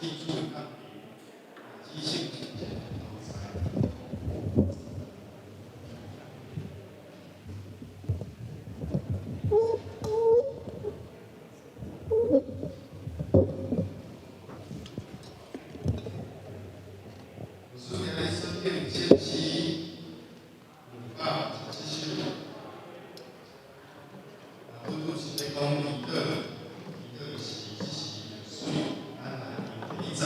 去主的降臨，至聖神同在。有書記咧聖經先知5到17章，啊，拄拄是咧講離島，離島是這是水，咱來第一站。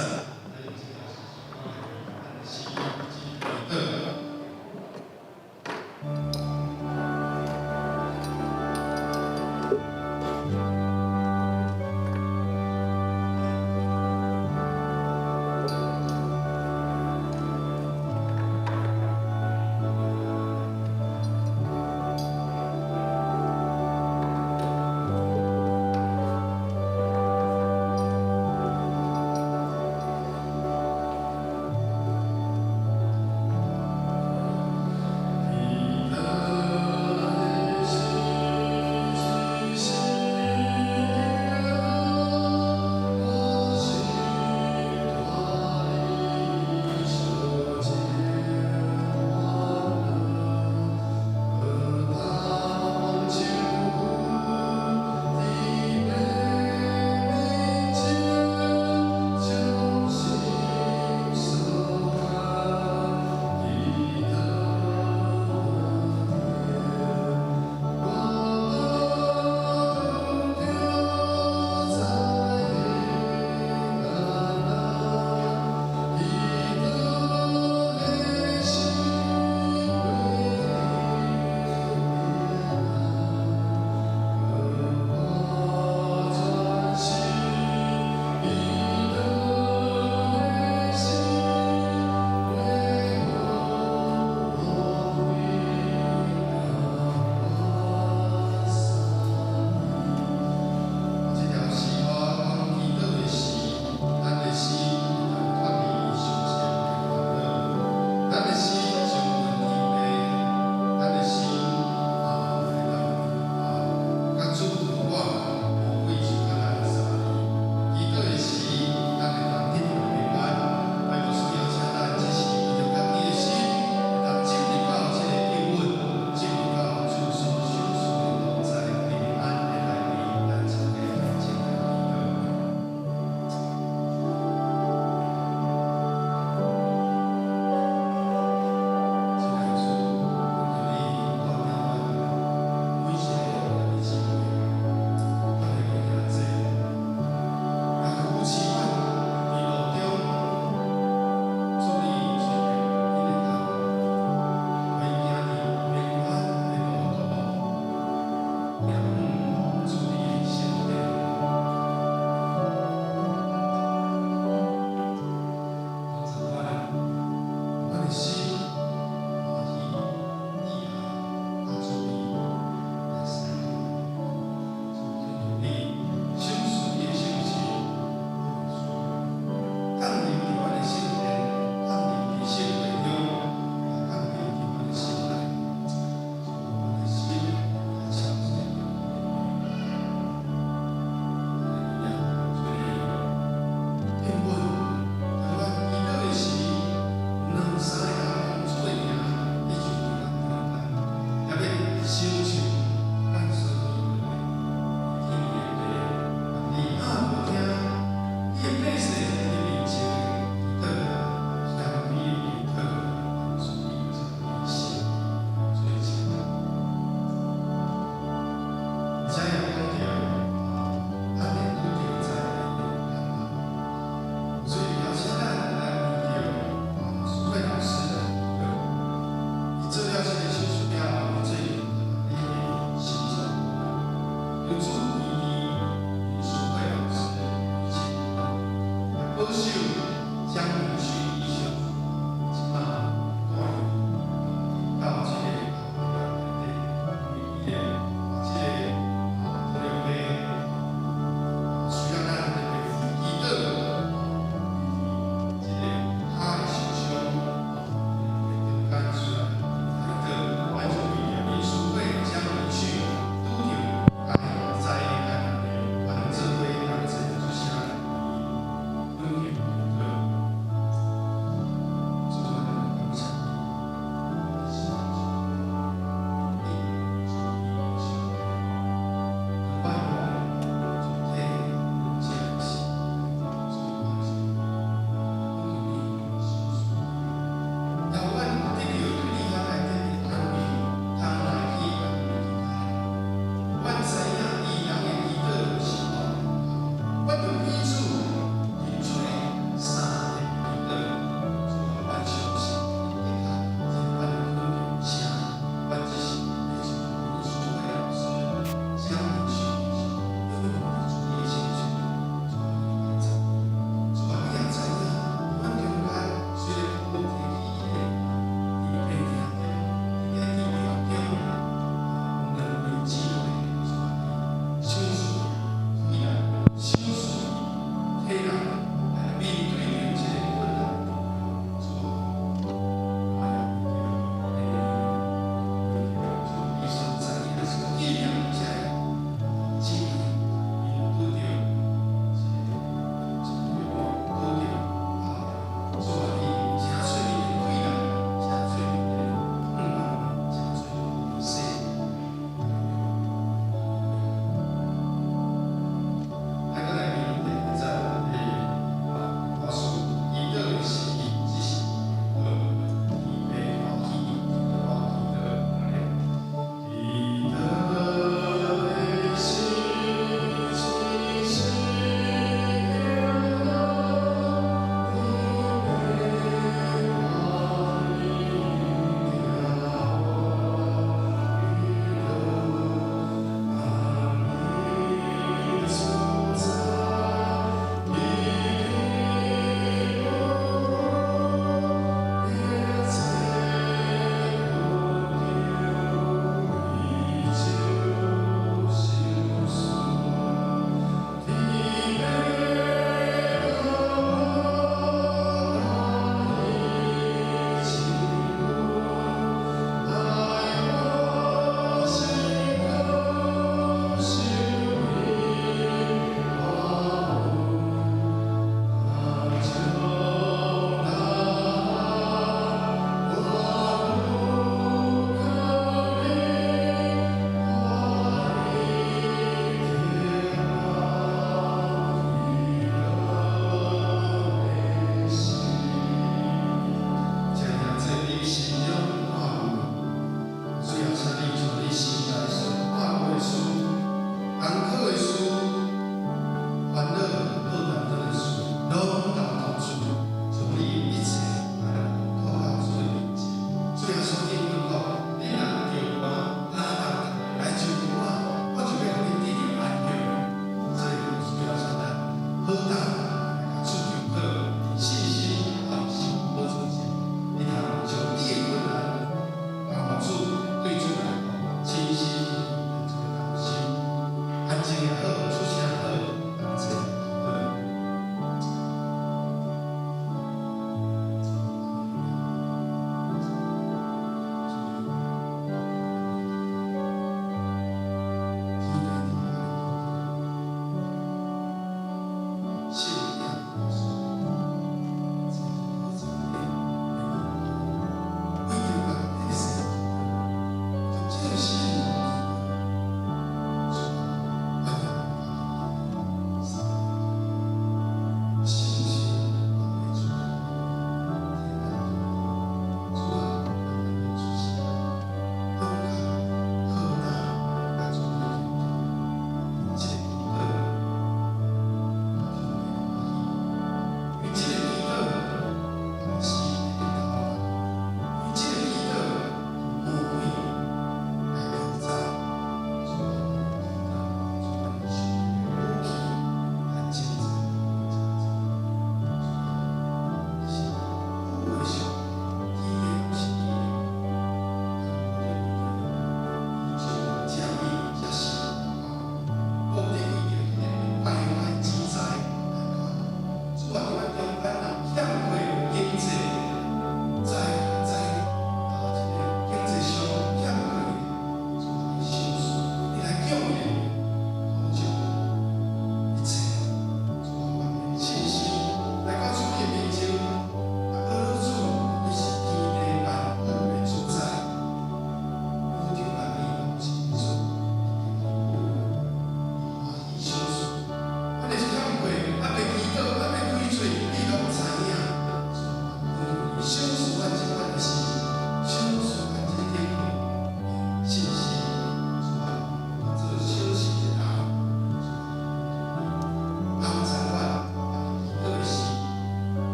阮著彼此認出三一對，主啊，阮相信的確這款的肯定聲，阮只是彼一個師的老師，將你去應用佇主的身上，主啊，主啊，你也知影，阮中間雖然有問題起的，佇偏聽中，佇治療中，有兩位姊妹，主啊，賞賜伊來，賞賜伊。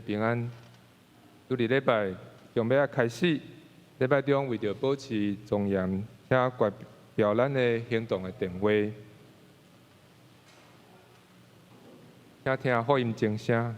平安。主日禮拜將欲仔開始，禮拜中為著保持莊嚴，請關掉咱的行動的電話，請聽福音鐘聲。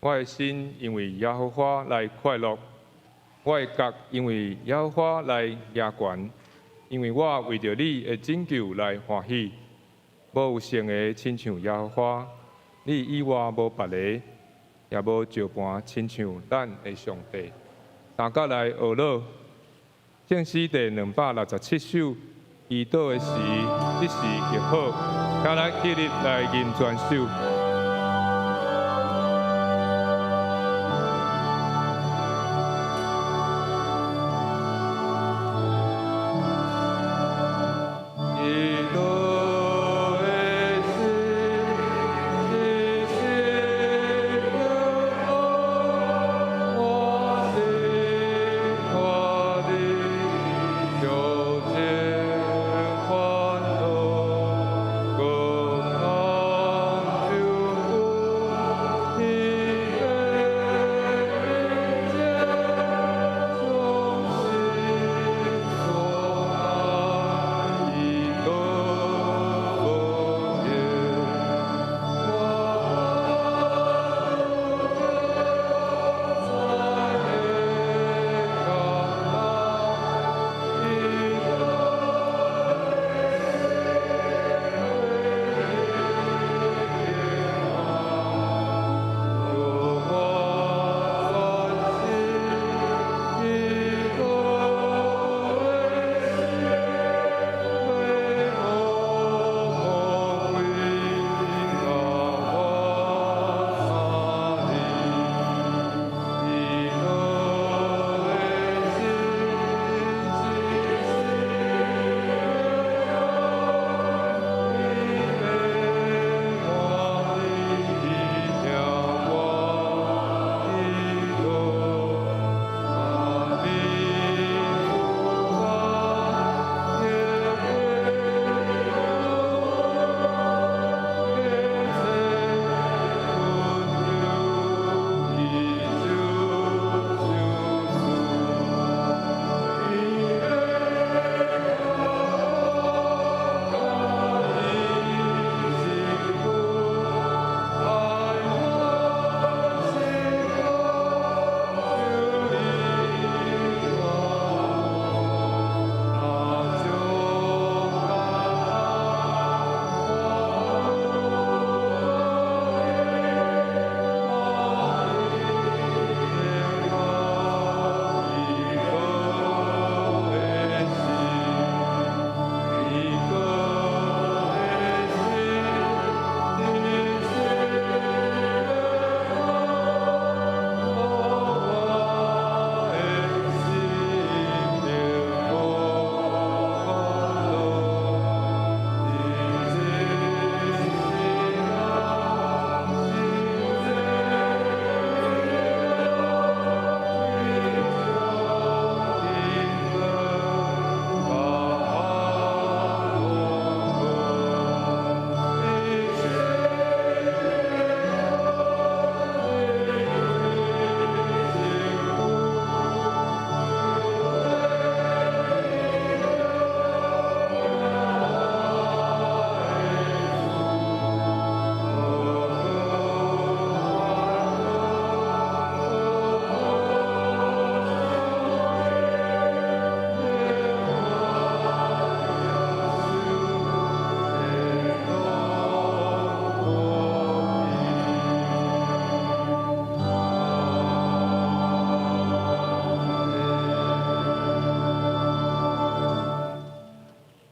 我的心因為耶和華來快樂，我的角因為耶和華來舉懸，因為我為著你的拯救來歡喜。無有聖的親像耶和華，你以外無別个，也無石磐親像咱的上帝。大家來學樂，聖詩第267首，祈禱的時，這時極好，請咱起立來吟全首。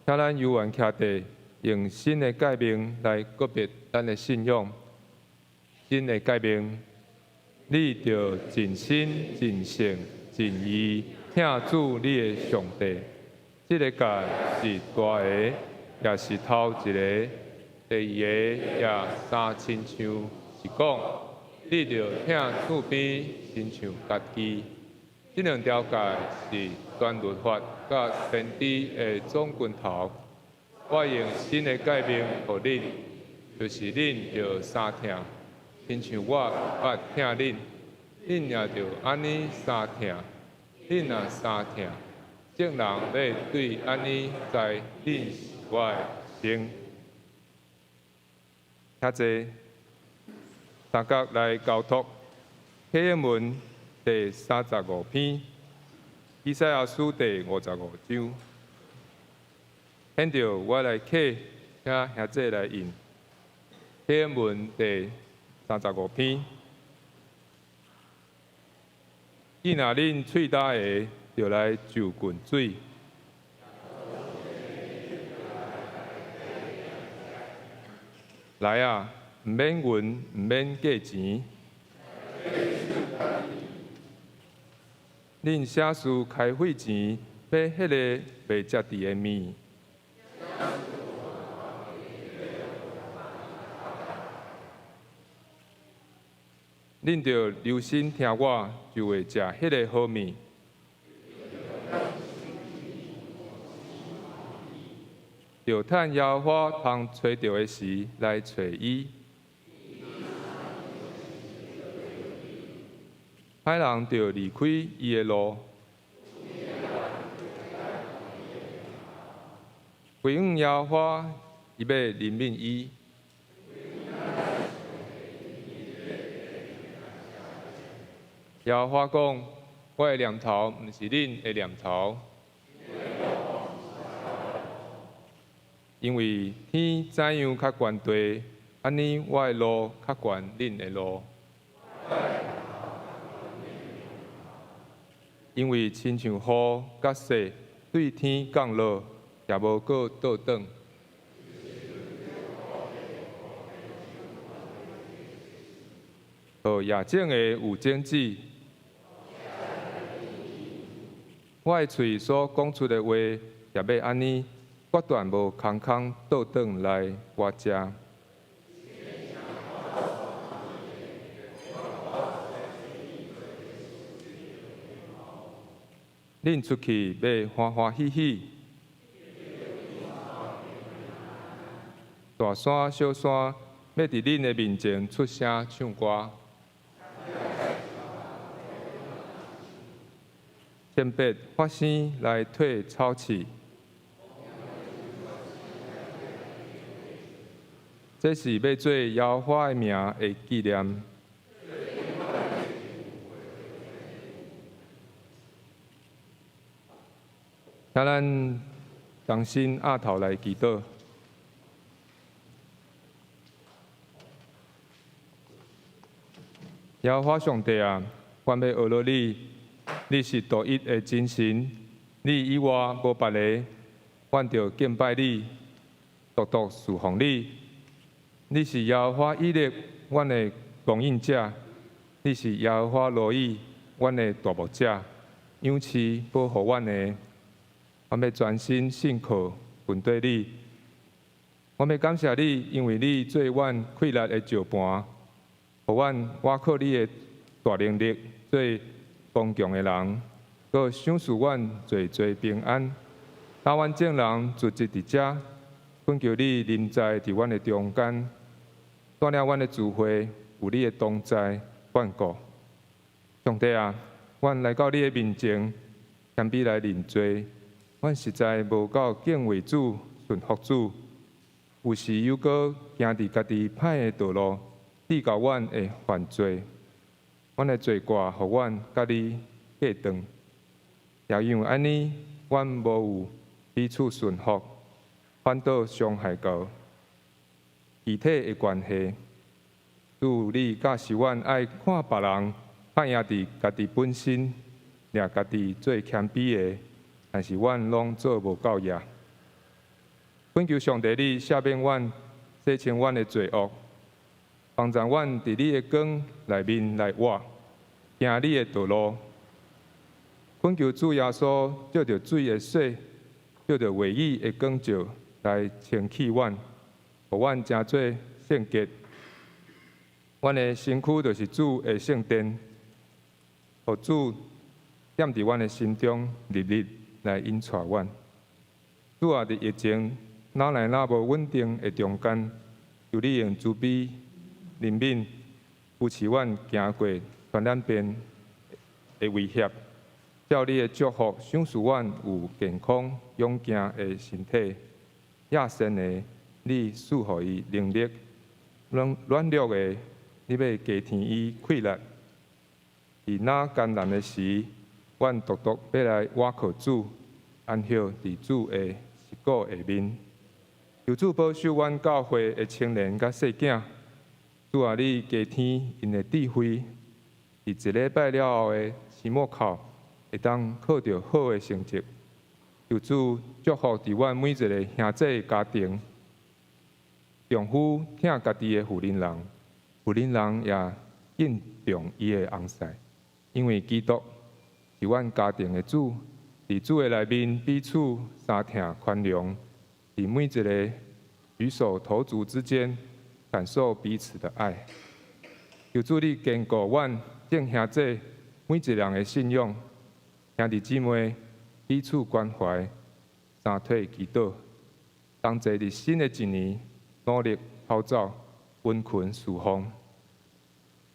請咱猶原徛佇用新的誡命來告別咱的信仰。新的誡命，你著盡心、盡性、盡意疼主你的上帝。這个誡是大个，也是頭一个。第二个也相親像是講，你著疼厝邊親像家己。這兩條誡是全律法佮先知的總根頭。我用新的誡命予恁，就是恁著相疼，親像我捌疼恁，恁也著按呢相疼。恁若相疼，眾人欲對按呢知恁是我的學生。請坐，三角來交託。啟應文第35篇，以賽亞書第55章。現在我來啟，請兄姊來印。啟應文第35篇。伊若恁喙焦的，就來就近水。來啊，毋免銀，毋免價錢。恁啥事開費錢買彼个袂食佇的麵？恁著留心聽我，就會食彼个好麵。著趁耶和華通揣著的時來揣伊。歹人著離開伊的路，歸向耶和華，伊欲憐憫伊。耶和華講：我的念頭毋是恁的念頭，因為天怎樣較懸地，按呢我的路較懸恁的路。因為親像雨佮雪對天降落，也無閣倒轉。予野種的有種子，我的喙所講出的話，也欲按呢，決斷無空空倒轉來我遮。恁出去欲歡歡喜喜，大山小山欲佇恁的面前出聲唱歌。千百發聲來退草刺，這是欲做耶和華的名的紀念。請咱同心徛頭來祈禱。耶和華上帝啊，阮欲學落你，你是獨一的真神，你以外無別个，阮著敬拜你，獨獨事奉你。你是耶和華以勒，阮的供應者；你是耶和華羅以，阮的大牧者，養飼保護阮的。阮欲專心信靠跟綴你。阮欲感謝你，因為你做阮氣力的石盤，予阮倚靠你的大能力，做剛強的人，閣賞賜阮濟濟平安。當阮眾人聚集佇遮，懇求你臨在佇阮的中間，帶領阮的聚會有你的同在眷顧。上帝啊，阮來到你的面前，謙卑來認罪。阮實在無夠敬畏主、順服主，有時猶閣行佇家己歹的道路，致到阮會犯罪。阮的罪過，予阮佮你隔斷。也因為按呢，阮無有彼此順服，反倒傷害到肢體的關係。主，你教示阮愛看別人，拍贏佇家己本身，掠家己做謙卑的。但是阮攏做無到呀。懇求上帝你赦免阮，洗清阮的罪惡，幫助阮佇你的光內面來活，行你的道路。懇求主耶穌借著水的洗，借著話語的光照來清洗阮，予阮成做聖潔。阮的身軀就是主的聖殿，予主踮佇阮的心中，日日來引帶阮。主啊，佇疫情哪來哪無穩定的中間，求你用慈悲、憐憫，扶持阮行過傳染病的威脅，照你的祝福，賞賜阮有健康、勇健的身體。野心的，你賜予伊能力；軟軟弱的，你欲加添伊氣力。佇若艱難的時，阮獨獨欲來倚靠主，安歇佇主的肋骨下面。求主保守阮教會的青年佮細囝，主啊，你加添𪜶的智慧，佇一禮拜了後的期末考，會當考著好的成績。求主祝福佇阮每一个兄弟家庭，丈夫疼家己的婦人人，婦人人也敬重伊的翁婿，因為基督是阮家庭的主，佇主的內面彼此相疼寬容，佇每一个舉手投足之間感受彼此的愛。求主你堅固阮眾兄弟每一個人的信仰，兄弟姊妹彼此關懷，相替祈禱，同齊佇新的一年努力跑走，殷勤事奉，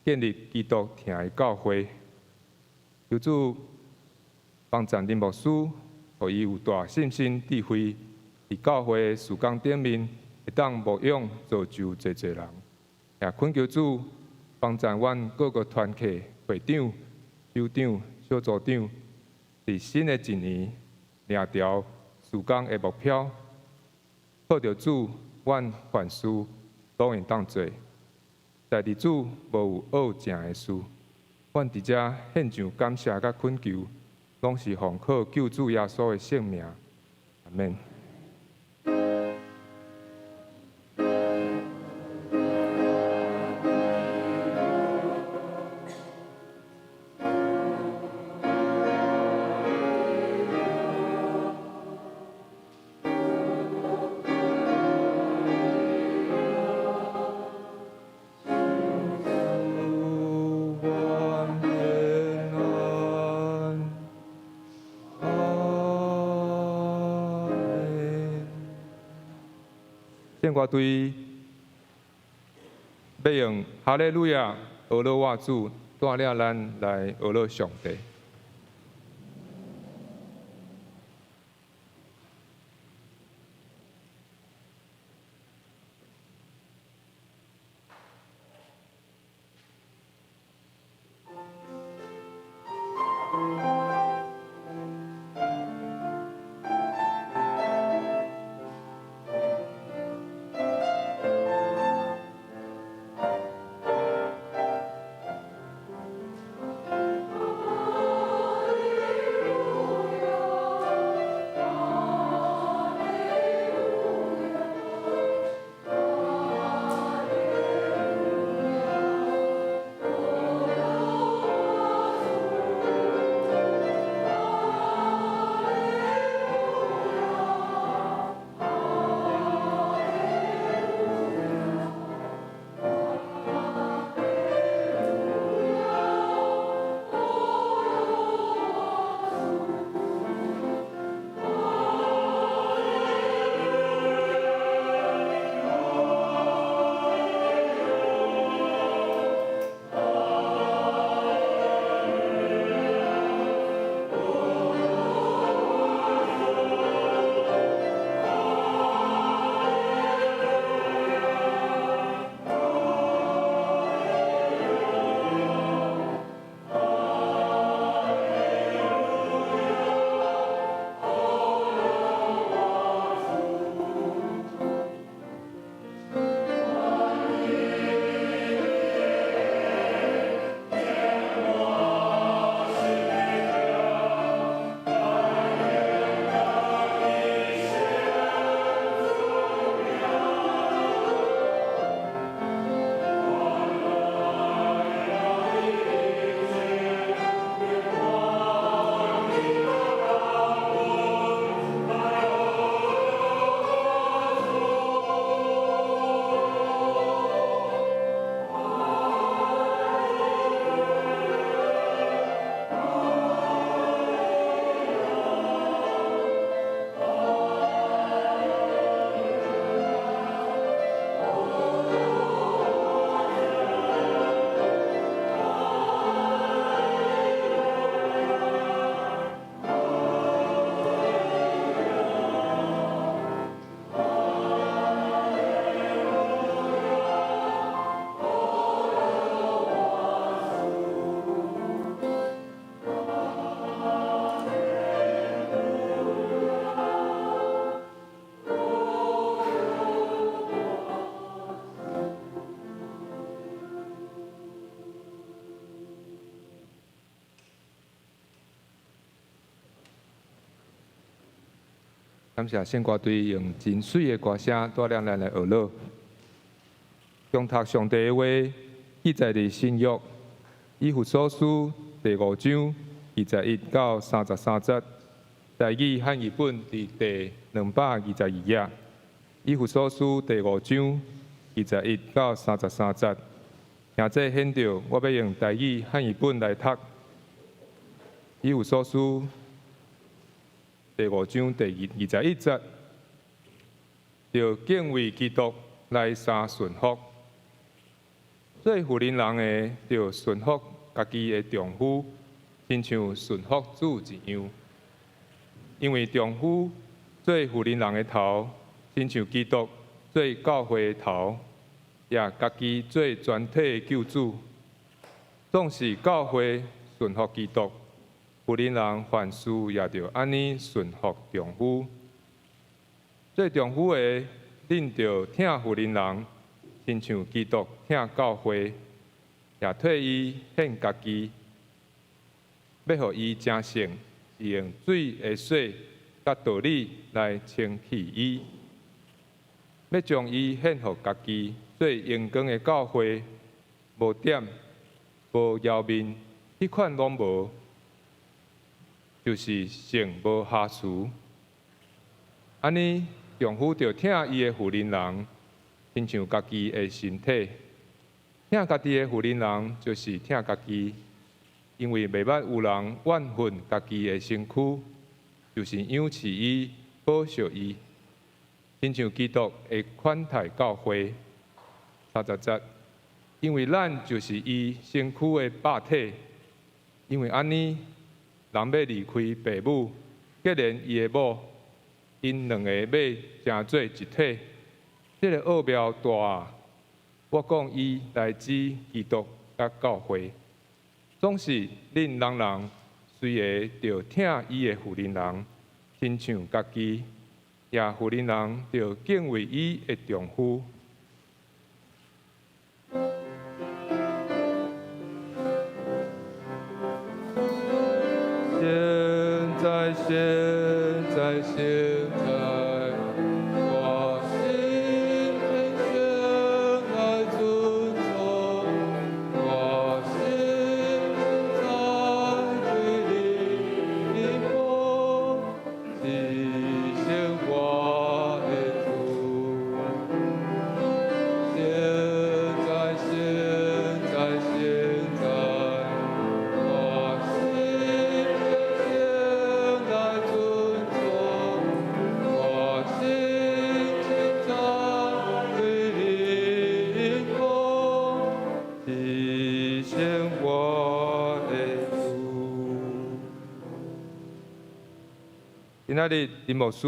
建立基督疼的教會。求主幫助林牧師，予伊有大信心、智慧，佇教會的事工頂面，會當牧養造就濟濟人。也懇求主幫助阮各個團契會長、首長、小組長，佇新的一年掠著事工的目標，靠著主，阮凡事攏會當做。在佇主無有惡成的事，阮佇遮獻上感謝佮懇求，攏是奉靠救主耶穌的聖名。阿們。聖歌隊欲用哈利路亞，呵咾我主，帶領咱來呵咾上帝。感謝聖歌隊用真媠的歌聲帶領咱來學樂。誦讀上帝的話，記載佇新約以弗所書第五章21到33節，台語漢譯本佇第222頁。以弗所書第五章21到33節，聽這顯著，我欲用台語漢譯本來讀。以弗所書第五章第21節，著敬畏基督來相順服。做婦人的，著順服家己的丈夫，親像順服主一樣。因為丈夫做婦人的頭，親像基督做教會的頭，也家己做全體的救主。總是教會順服基督。婦人凡事也著按呢順服丈夫。做丈夫的，恁著疼婦人，親像基督疼教會，也替伊獻家己，欲予伊成聖，是用水的洗佮道理來清洗伊，欲將伊獻予家己做榮光的教會，無點、無枵面，彼款攏無。就是聖無瑕疵。按呢，丈夫著疼伊的婦人，親像家己的身體。疼家己的婦人，就是疼家己，因為袂捌有人怨恨家己的身軀，就是養飼伊、保惜伊，親像基督會款待教會。30節，因為咱就是伊身軀的百體，因為按呢，人欲離開爸母，結連伊的某，𪜶兩個欲成做一體。這个奧妙大啊！我講伊來指基督佮教會，總是恁人人隨會著疼伊的婦人，親像家己，也婦人著敬畏伊的丈夫。現在，現在，現在，我心天選來尊崇，我心在對你的福，是生我的主。現在，現在，現在，我心天選來尊崇，我心情在對你的福，是生我的主。今仔日林牧師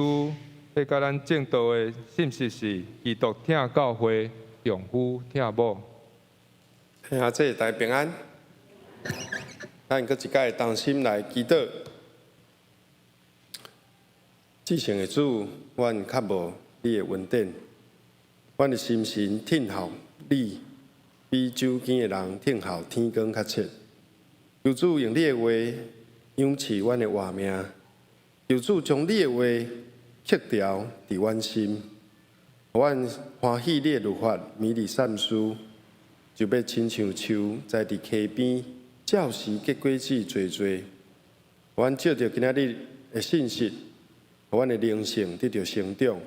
欲共咱證道的信息是：基督疼教會，丈夫疼某。兄弟大家平安，咱閣一擺同心來祈禱。至聖的主，阮渴慕你的恩典，阮的心神聽候你，比酒饞的人聽候天光較切。求主用你的話養賜阮的活命，求主將你的話刻牢佇阮心，予阮歡喜你的律法，美麗善事，就欲親像樹栽佇溪邊，照時結果子濟濟。予阮借著今仔日的信息，予阮的靈性得著成長，予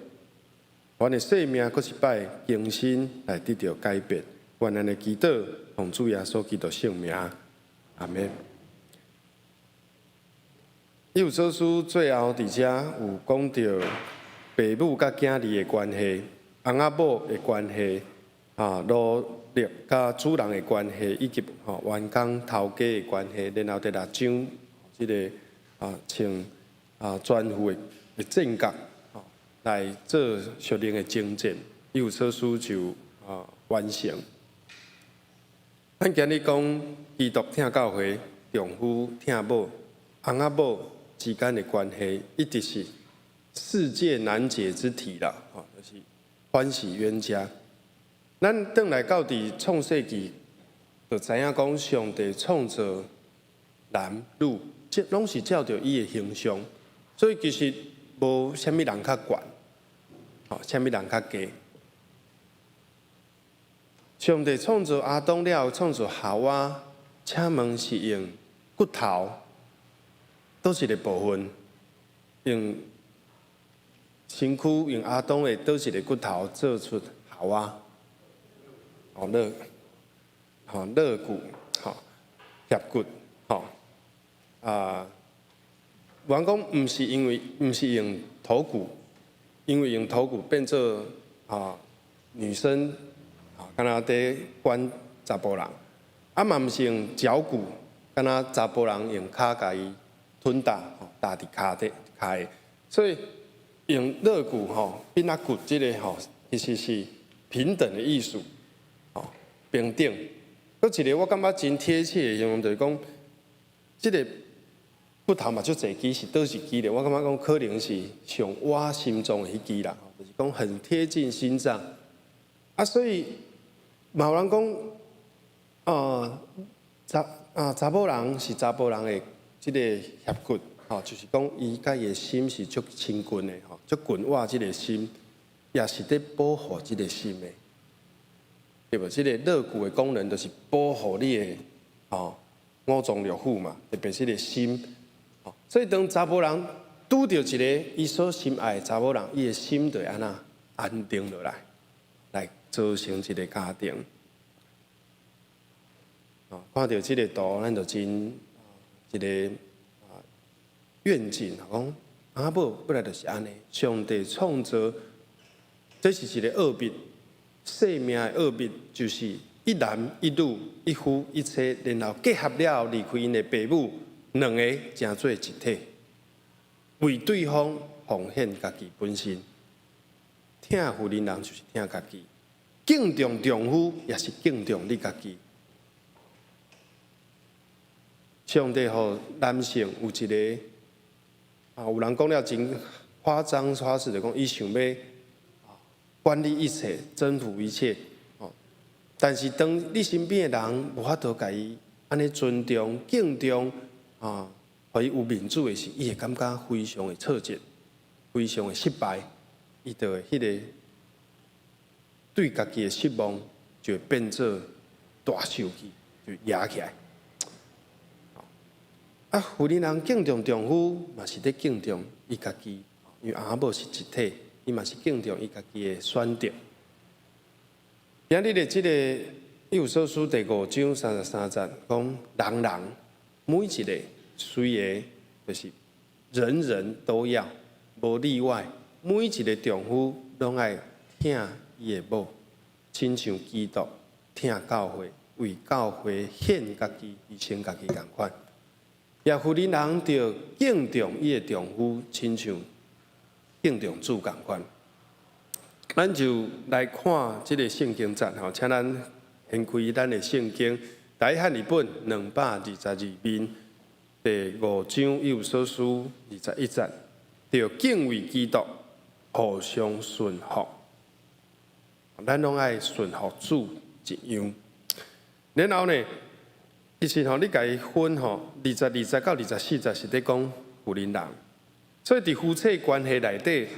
阮的生命閣一擺更新來得著改變。願咱的祈禱，奉主耶穌基督聖名，阿們。以弗所書最後佇遮有講著爸母佮囝兒的關係，翁仔某的關係，奴隸佮主人的關係，以及員工頭家的關係，然後第六章這个穿全副的戰甲，來做屬靈的征戰。以弗所書就完成。咱今日講基督疼教會，丈夫疼某，翁仔某之間的關係，一直是世界難解之題啦，就是歡喜冤家。咱轉來到佇創世記，就知影講上帝創造男女，這攏是照著伊的形象，所以其實無啥物人較懸，吼，啥物人較低。上帝創造亞當了後，創造夏娃，請問是用骨頭佗一个部分，用身軀用亞當的佗一个骨頭做出夏娃？哦，肋，吼，肋骨，吼，肋骨，吼，啊，有人講毋是因為毋是用頭骨，因為用頭骨變做啊女生。敢若佇管查埔人，啊嘛毋是用腳骨，敢若查埔人用跤共伊吞打，吼，打佇跤底跤的，所以用肋骨吼變啊骨這个吼，其實是平等的意思，吼，平等。閣一个我感覺真貼切的形容就是講，這个骨頭嘛足濟支是佗一支咧，我感覺講可能是上倚心臟的彼支啦，就是講很貼近心臟。啊，所以。嘛有人講，查啊查某人是查埔人的這个肋骨，吼，就是講伊佮伊的心是足親近的，吼，足近倚這个心，也是佇保護這个心的，對無？這个肋骨的功能就是保護你的，吼，五臟六腑嘛，特別是個心，吼，所以當查埔人拄著一个伊所心愛的查某人，伊的心就會按怎安定落來，來組成一个家庭。哦，看著這个圖，咱就真一个願景，講阿母本來就是按呢，上帝創造，這是一个奧秘，生命的奧秘，就是一男一女，一夫一妻，然後結合了後，離開𪜶的爸母，兩个成做一體，為對方奉獻家己本身。疼婦人人就是疼家己，敬重丈夫也是敬重你家己。上帝予男性有一个啊，有人講了真誇張誇飾，就講伊想欲管理一切，征服一切。哦，但是當你身邊的人無法度共伊按呢尊重、敬重啊，予伊有面子的時，伊會感覺非常的挫折，非常的失敗，伊就會彼个對家己的失望就會變做大受氣，就壓起來。啊，婦人人敬重丈夫，嘛是咧敬重伊家己，因為翁仔某是一體，伊嘛是敬重伊家己的選擇。今日的這个以弗所書第五章三十三節講，人人每一个隨個，就是人人都要，無例外，每一个丈夫攏愛疼伊的某，親像基督疼教會，為教會獻家己，犧牲家己仝款。也婦人人著敬重伊的丈夫，親像敬重主仝款。咱就來看這个聖經節吼，請咱掀開咱的聖經，台語漢譯本222面第五章以弗所書21節，著敬畏基督，互相順服。咱攏愛順服主一樣。然後呢，其實吼，你共伊分吼，22節到24節是佇講婦人人，所以佇夫妻關係內底，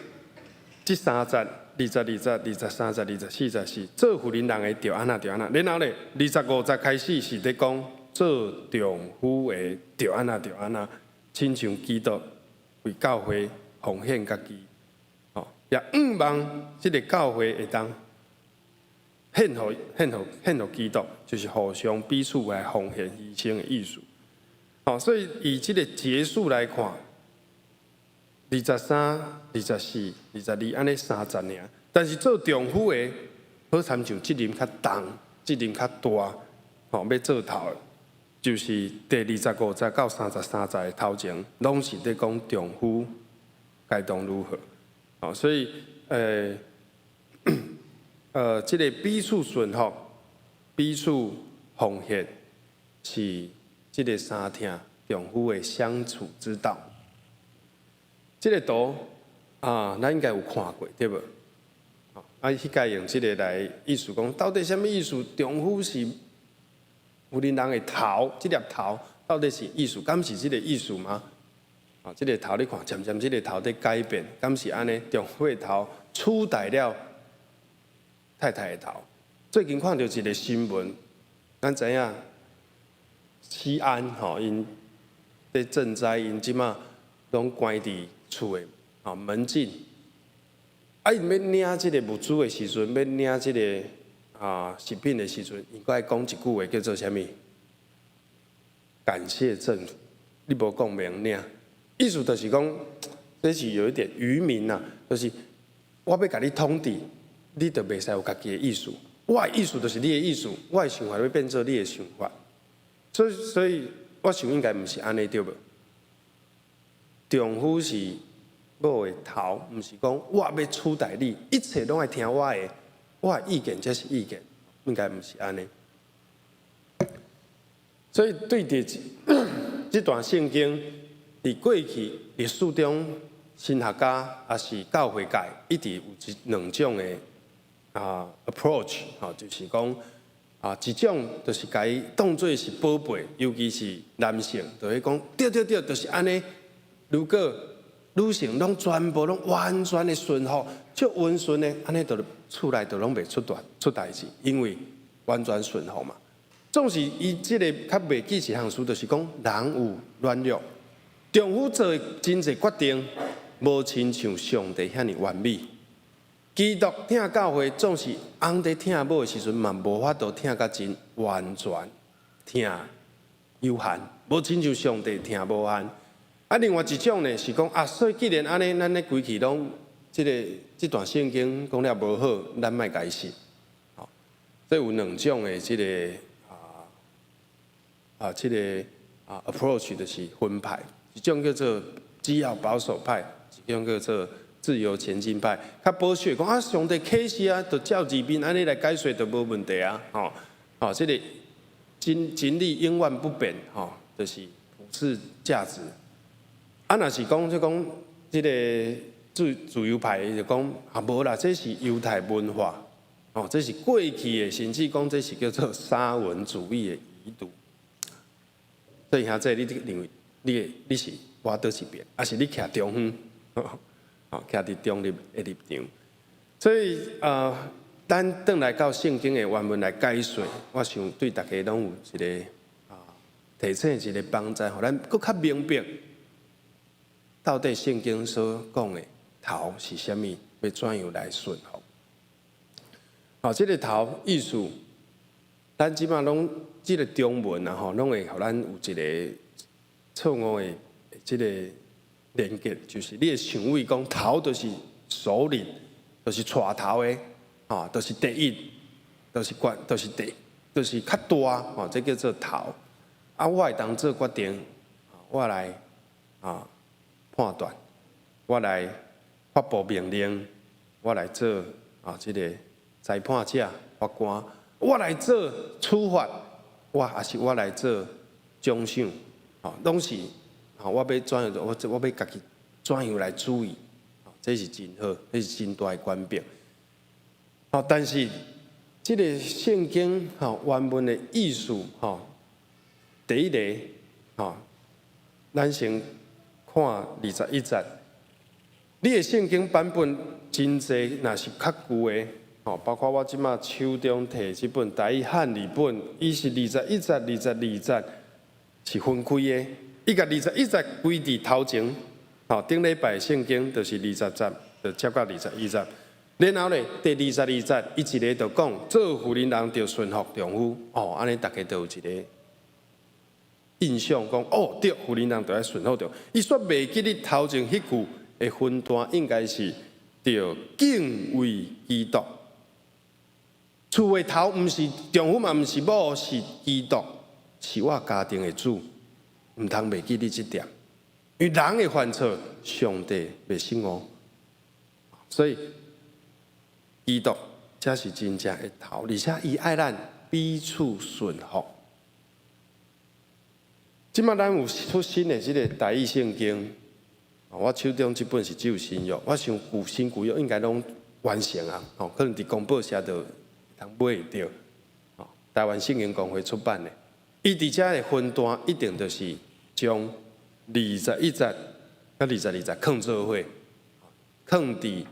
這三節、22節、23節、24節是做婦人人的著按怎著按怎，然後咧，25節開始是佇講做丈夫的著按怎著按怎，親像基督為教會奉獻家己，吼，也向望這个教會會當獻予獻予獻予基督，就是互相彼此來奉獻犧牲的意思。吼，所以以這个節數來看，23、24、22按呢三節爾，但是做丈夫的，好親像責任較重，責任較大，吼，欲做頭的，就是第25節到33節的頭前，攏是佇講丈夫該當如何。吼，所以，這个彼此順服、彼此奉獻，是這个三疼丈夫的相處之道。這个圖啊，咱應該有看過，對無？啊，彼屆用這个來意思講，到底啥物意思？丈夫是婦人人的頭，這粒頭到底是意思，敢是這个意思嗎？啊，啊，這個頭你看，漸漸這個頭佇改變，敢是按呢？丈夫的頭取代了太太的頭。最近看著一個新聞，咱知影西安吼，𪜶佇賑災，𪜶這馬攏關佇厝的吼門禁。啊，𪜶欲領這個物資的時陣，欲領這個食品的時陣，𪜶閣愛講一句話叫做啥物？感謝政府，你無講袂用領。意思就是講，這是有一點愚民吶，就是我欲共你統治，你就袂使有家己的意思。我的意思就是你的意思，我的想法欲變做你的想法。所以我想應該毋是按呢對無？丈夫是某的頭，毋是講我欲取代你，一切攏愛聽我的，我的意見才是意見，應該毋是按呢。所以對著這段聖經，佇過去歷史中，神學家抑是教會界一直有這兩種的approach，吼，就是講一種就是共伊當做是寶貝，尤其是男性，就會講對對對，就是按呢。如果女性攏全部攏完全的順服，足溫順的，按呢就厝內就攏袂出代誌，因為完全順服嘛。總是伊這个較袂記一項事，就是講人有軟弱，丈夫做的真濟決定，無親像上帝遐爾完美。基督疼教會，總是翁佇疼某的時陣，嘛無法度疼甲真完全，疼有限，無親像上帝疼無限。啊，另外一種呢是講啊，所以既然按呢，咱咧規氣攏這个這段聖經講了無好，咱莫共伊信。吼，所以有兩種的這个這個approach 就是分派，一種叫做基要保守派，一種叫做自由前進派。較保守講啊，上帝啟示啊，就照字面按呢來解說就無問題啊。吼，吼，這個真理永遠不變，吼，就是普世價值。啊，若是講就講這個自由派就講啊，無啦，這是猶太文化，哦，這是過去的，甚至講這是叫做沙文主義的遺毒。所以兄弟，你認為你是倚佗一邊，抑是你徛中間，哦，徛佇中立的立場。所以啊，咱轉來到聖經的原文來解說，我想對大家攏有一个提醒一个幫助，予咱閣較明白到底聖經所講的頭是啥物，欲怎樣來順服。好，這个頭意思，咱這馬攏這个中文啊吼，攏會予咱有一个錯誤的這个連結，就是你會想為講頭就是首領，就是帶頭的，吼，就是第一，就是管，就是第，就是較大，吼，這叫做頭。啊，我會當做決定，我來判斷，我來發布命令，我來做這个裁判者、法官，我來做處罰，我抑是我來做獎賞，吼，攏是吼，我欲怎樣做，我欲家己怎樣來主意，這是真好，這是真大的權柄。吼，但是這个聖經吼原文的意思吼，第一个吼，咱先看二十一節。你的聖經版本真濟，若是較舊的，吼，包括我這馬手中提這本台語漢語本，伊是二十一節、二十二節是分開的。伊共二十一節歸佇頭前，吼，頂禮拜聖經就是二十節，就接到二十一節。然後咧，第二十二節，伊一个就講做婦人人著順服丈夫，哦，按呢大家就有一个印象講，哦，對，婦人人著愛順服丈夫。伊煞袂記得頭前彼句的分段，應該是著敬畏基督。厝的頭毋是丈夫嘛，毋是某，是基督，是我家庭的主，毋通袂記得這點。因為人會犯錯，上帝袂失誤，所以基督才是真正的頭，而且伊愛咱彼此順服。這馬咱有出新的這个台語聖經，我手中這本是只有新約，我想舊新舊約應該攏完成啊，吼，可能佇公報社就通買會著。台灣聖經公會出版的，伊佇遮的分段一定就是將二十一節佮22節囥做伙，囥佇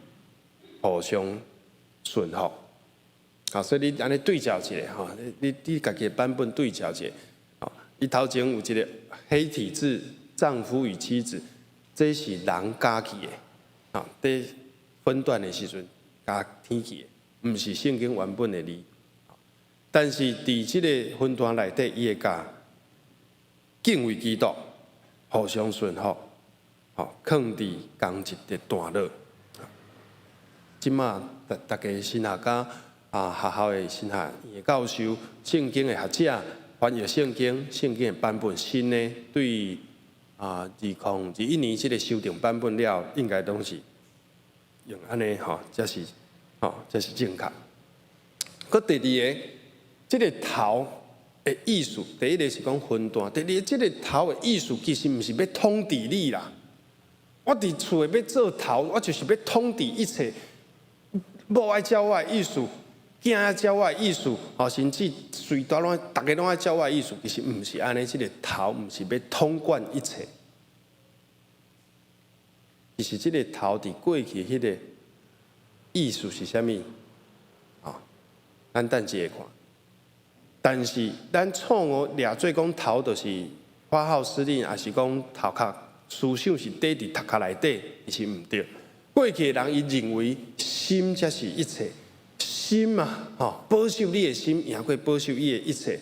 互相順服。啊，所以你按呢對照一下吼，你家己的版本對照一下，吼，伊頭前有一個黑體字，丈夫與妻子，這是人加去的，啊，佇分段的時陣加添去的，毋是聖經原本的字。但是佇這个分段內底，伊會共敬畏基督，互相順服，吼，囥佇仝一个段落。這馬逐逐家神學家啊，學校的神學院的教授、聖經的學者翻譯聖經，聖經的版本新的對啊，2021年這个修訂版本了，應該攏是用按呢吼，才是吼，才是正確。閣第二个，這个頭的意思，第一个是講分段，第二个這个頭的意思其實毋是欲統治你啦。我佇厝內欲做頭，我就是欲統治一切。某愛照我的意思，囝愛照我的意思，吼，甚至隨大攏逐家攏愛照我的意思，其實毋是按呢。這个頭毋是欲統管一切，其實這个頭佇過去彼个意思是啥物？啊，咱等一下看。但是咱錯誤掠做講頭就是發號施令，抑是講頭殼思想是綴佇頭殼內底，其實毋對。過去的人伊認為心才是一切，心啊，吼，保守你的心，贏過保守你的一切，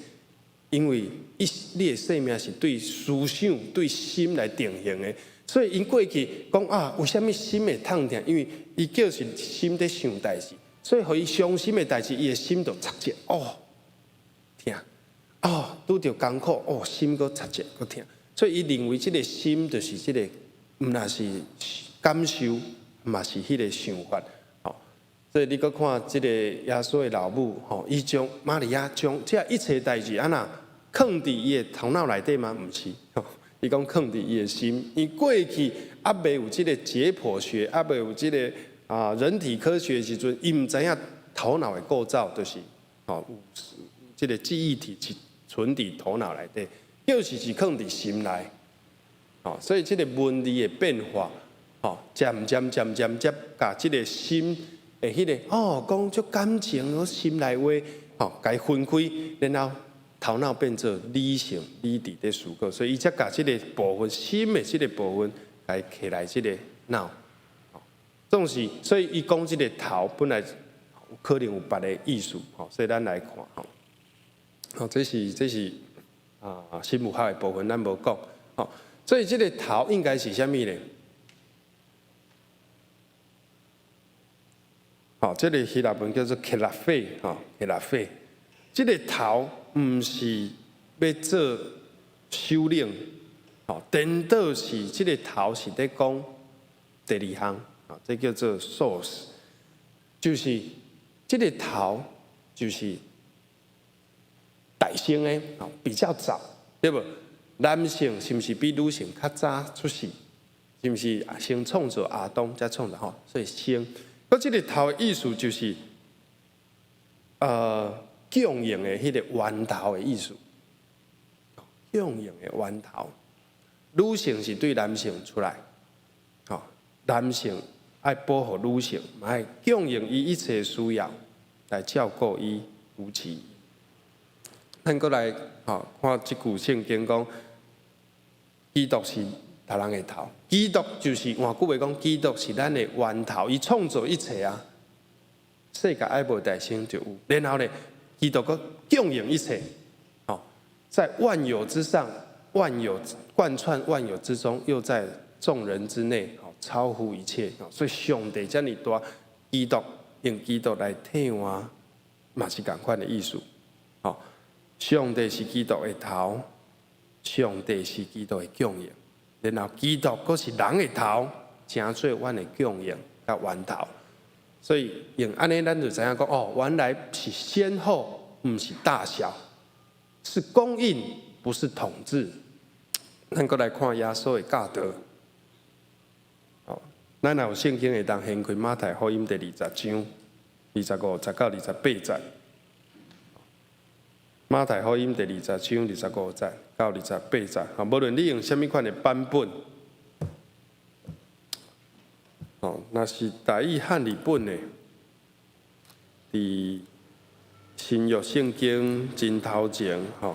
因為你的生命是對思想、對心來定型的，所以𪜶過去講啊，為啥物心會痛疼？因為伊叫是心佇想代誌，所以予伊傷心的代誌，伊的心就插一哦，疼，哦，拄著艱苦，哦，心閣插一閣疼，所以伊認為這个心就是這个，毋但是感受。嘛是彼个想法，吼，所以你閣看這个耶穌的老母，吼，伊將瑪利亞將這一切代誌按怎囥佇伊的頭腦內底嗎？毋是，伊講囥佇伊的心。伊過去猶未有這个解剖學，猶未有這个啊人體科學的時陣，伊毋知影頭腦的構造，就是吼有這个記憶體是存佇頭腦內底，就是囥佇心內，吼，所以這个文字的變化。吼，漸漸漸漸才共這个心的彼个哦，講足感情，心內話，吼，共伊分開，然後頭腦變做理性、理智佇思考，所以伊才共這个部分心的這个部分，共伊揢來這个腦。總是，所以伊講這个頭本來可能有別个意思，吼，所以咱來看，吼，好，這是啊，生物學的部分，咱無講，吼，所以這个頭應該是啥物呢？吼，這个希臘文叫做 κεφαλή，吼，κεφαλή。這个頭毋是欲做首領，吼，顛倒是這个頭是咧講第二項，啊，這叫做 source，就是這个頭就是大先的，吼，比較早，對無？男性是毋是比女性較早出世？是毋是先創造亞當，才創造吼？所以先。閣這个頭的意思就是，供應的彼个源頭的意思，供應的源頭。女性是對男性出來，吼，男性愛保護女性，嘛愛供應伊一切需要來照顧伊、扶持伊。咱閣來吼看這句聖經講，基督是逐人的頭，基督就是換句話講，基督是咱的源頭，伊創造一切啊，世界猶無誕生就有，然後呢，基督閣供應一切，吼，在萬有之上，萬有貫穿萬有之中，又在眾人之內，超乎一切，所以上帝遮爾大，基督用基督來替換，嘛是仝款的意思，吼，上帝是基督的頭，上帝是基督的供應。然後基督閣是人的頭，成做阮的供應佮源頭，所以用按呢，咱就知影講哦，原來是先後，毋是大小，是供應，不是統治。咱閣來看耶穌的教導。哦，咱若有聖經會當掀開馬太福音第二十章25節到28節。馬太福音第二十章25節到28節，啊，無論你用啥物款的版本，哦，若是台語漢譯本的，佇新約聖經真頭前吼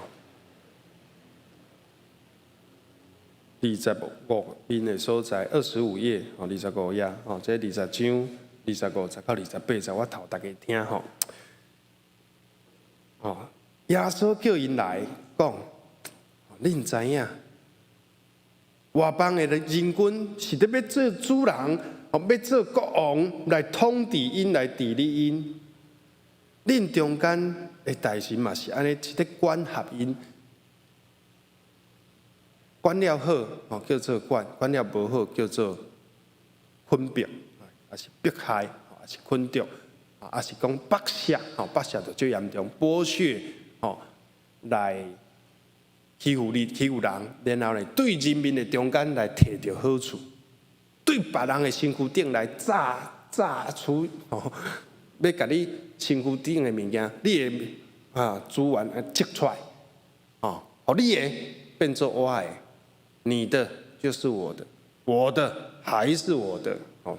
，25面的所在，25頁，吼，25頁，吼，這20章25節到28節，我讀予大家聽吼。吼，耶穌叫𪜶來講，恁知影，外邦的人君是咧欲做主人，哦，欲做國王來統治𪜶，來治理𪜶。恁中間的大臣嘛是按呢，是咧管轄𪜶。管了好，哦，叫做管；管了無好，叫做捆綁，抑是迫害，抑是捆綁，抑是講剝削，吼，剝削就最嚴重，剝削，吼，來欺負你，欺負人，然後呢，對人民的中間來提著好處，對別人的身軀頂來榨榨取，吼，欲共你身軀頂的物件，你的啊資源擠出來，哦，予你的變做我的，你的就是我的，我的還是我的，哦，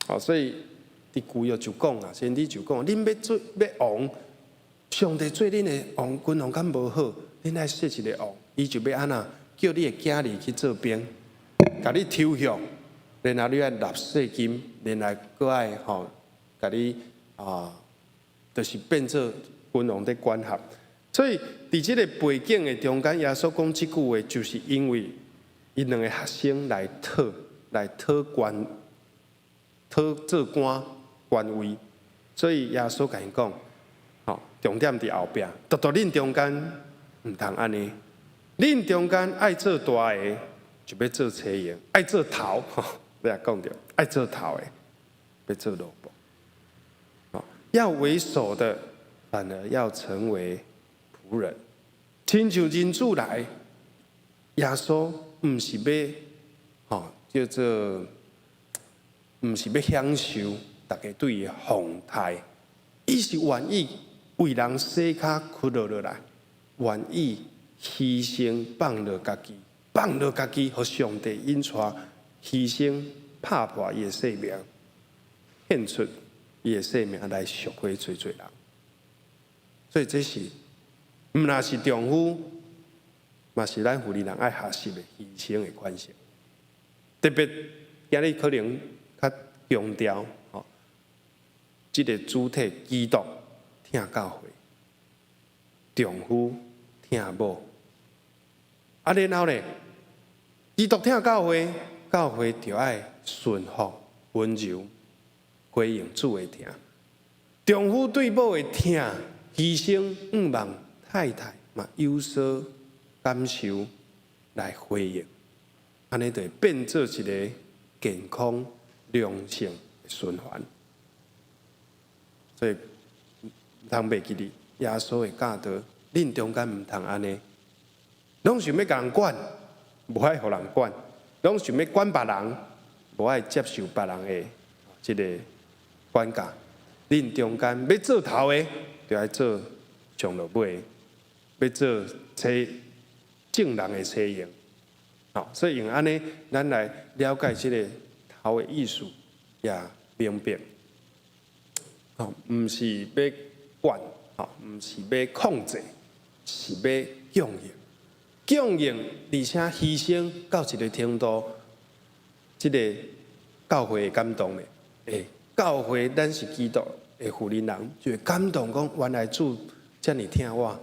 好，所以佇舊約就講啊，先知就講，恁欲做欲王，上帝做恁的王，君王敢無好，恁愛設一个王，伊就欲按怎，叫你的囝兒去做兵，共你抽象，然後你愛納稅金，然後閣愛吼，共你啊，就是變做君王的管轄。所以佇這个背景的中間，耶穌講這句話，就是因為𪜶兩个學生來討官，討做官官位，所以耶穌共𪜶講，吼，重點佇後壁，獨獨恁中間毋通按呢，恁中間愛做大个，就欲做差役；愛做頭，你也講著，愛做頭的，欲做奴僕。要為首的，反而要成為僕人。親像人子來，耶穌毋是欲，吼，叫做毋是欲享受大家對伊的奉待，伊是願意為人洗跤屈落落來，願意犧牲放落家己，放落家己，予上帝引帶犧牲，拍破伊的性命，獻出伊的性命來贖回濟濟人。所以這是毋但是丈夫，嘛是咱婦人人愛學習的犧牲的款式。特別今日可能較強調吼，這个主題基督疼教會，丈夫疼某。啊，然後咧，基督疼教會，教會就愛順服、溫柔，回應主的疼。丈夫對某的疼，犧牲，向望太太嘛有所感受來回應，按呢就會變做一个健康良性的循環。所以毋通袂記得耶穌的教導，恁中間毋通按呢，攏想欲共人管，無愛予人管；攏想欲管別人，無愛接受別人的這个管教。恁中間欲做頭的，就愛做上落尾的；欲做差眾人的差役。好，所以用按呢，咱來了解這个頭的意思，也明白。吼，毋是欲管，吼，毋是欲控制，是欲供應。供應，而且犧牲到一个程度，這个教會會感動的。欸，教會咱是基督的婦人人，就會感動講，原來主遮爾疼我，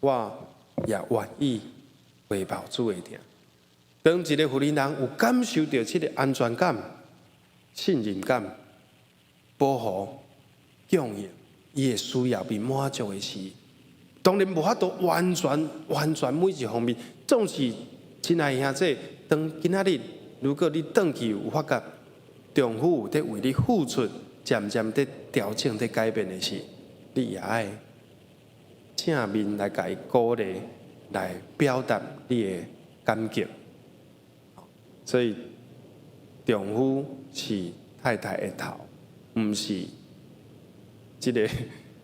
我也願意回報主的疼。當一个婦人人有感受著這个安全感、信任感、保護、供應，伊的需要被滿足的時，當然無法度完全、完全每一方面，總是親愛的兄弟，當今仔日如果你轉去有發覺丈夫有佇為你付出，漸漸佇調整、佇改變的時，你也愛正面來共伊鼓勵，來表達你的感激。所以丈夫是太太的頭，毋是這个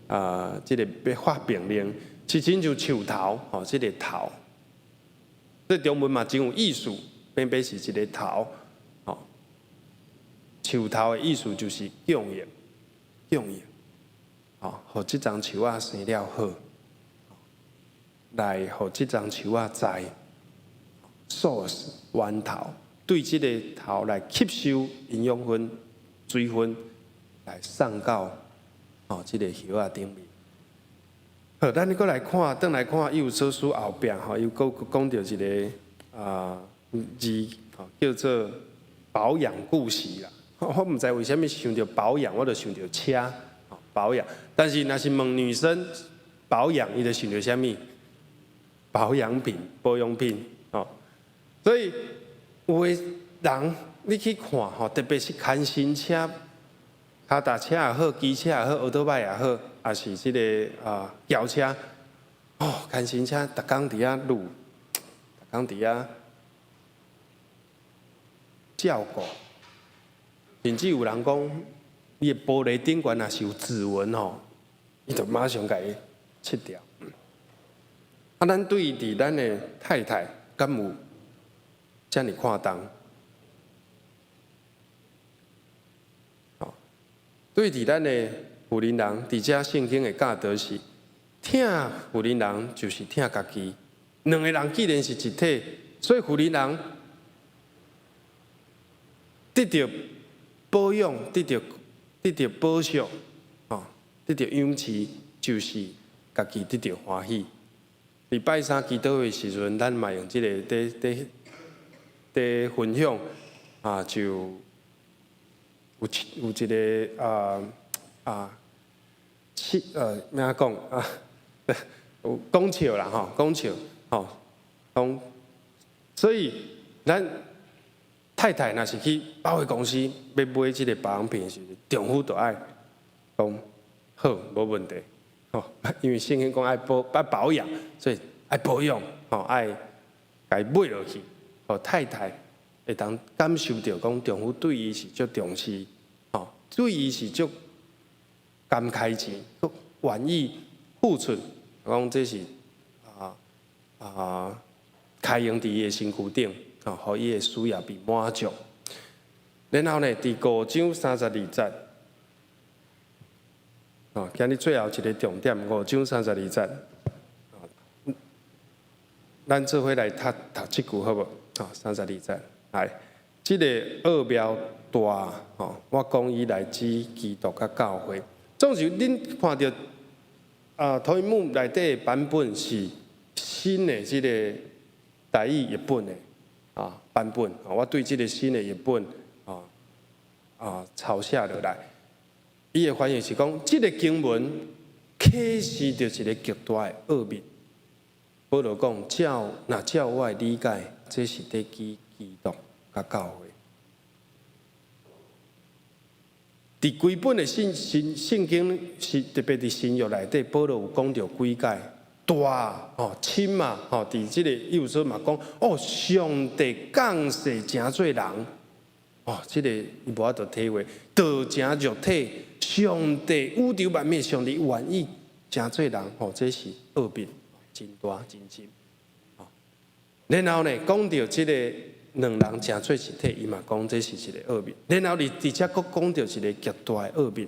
啊，這个欲發命令，是親像樹頭吼，這个頭。這中文嘛真有意思，平平是一个頭，吼，樹頭的意思就是供應，供應，吼，予這叢樹仔生了好，來予這叢樹仔知 source 源頭，對這个頭來吸收營養分、水分，來送到吼這个葉仔頂面。好，咱閣來看，轉來看以弗所書後壁吼，又閣講著一个字，吼，叫做保養故事啦。我毋知為啥物想著保養，我就想著車保養。但是若是問女生保養，伊就想著啥物？保養品、保養品，吼。所以有的人你去看吼，特別是牽新車、跤踏車也好，機車也好，歐多拜也好，抑是這个轎車，哦，牽新車，逐工佇遐擼，逐工佇遐照顧。甚至有人講，伊的玻璃頂懸若是有指紋吼，伊就馬上共伊拭掉。啊，咱對佇咱的太太，敢有遮爾看重？吼，對佇咱的婦人人，佇遮聖經的教導是，疼婦人人就是疼家己。兩个人既然是一體，所以婦人人得著保養，得著保惜，吼，得著養飼，就是家己得著歡喜。禮拜三祈禱會時陣，咱嘛用這个佇分享啊，就有一个欲怎講啊？有講笑啦吼，講笑吼，講，所以咱太太若是去百貨公司欲買這个保養品的時陣，丈夫就愛講好，無問題，吼，因為聖經講愛保養，所以愛保養，吼，愛共伊買落去，予太太會當感受著講丈夫對伊是足重視，吼，對伊是足甘開錢，閣願意付出，講這是開用佇伊的身軀頂，吼，予伊的需要被滿足。然後呢，佇五章三十二節，哦，今日最後一个重點，五章三十二節，咱做伙來讀讀這句好無？吼，三十二節，來，這个奧妙大，吼，我講伊來指基督佮教會。總是恁看著投影幕內底的版本是新的這个台語譯本的版本，我對這个新的譯本抄寫落來。伊的翻譯是講，這个經文啟示著一个極大的奧秘。保羅講，若照我的理解，這是佇指基督佮教會。佇規本的聖經是特別佇新約內底，保羅有講著幾擺大吼深嘛吼，佇這个以弗所嘛講哦，上帝降世成做人，哦，這个伊無法度體會，道成肉體，上帝宇宙萬物，上帝願意成做人，吼，這是奧秘，真大真深。然後呢，講著這个兩人成做一體，伊嘛講這是一个奧秘。然後佇佇遮閣講著一个極大的奧秘，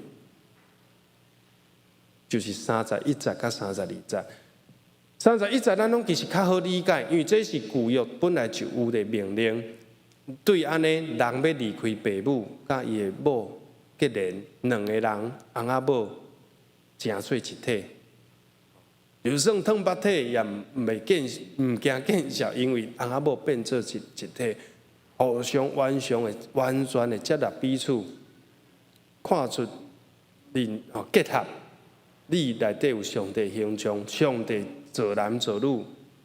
就是31節佮32節。三十一節咱攏其實較好理解，因為這是舊約本來就有的命令。對按呢，人欲離開爸母，佮伊的某結連，兩个人翁仔某成做一體。就算褪腹體也袂見，毋驚見笑，因為翁仔某變做一體，互相完全的、完全的接納彼此，看出恁哦結合，你內底有上帝形象，上帝造男造女，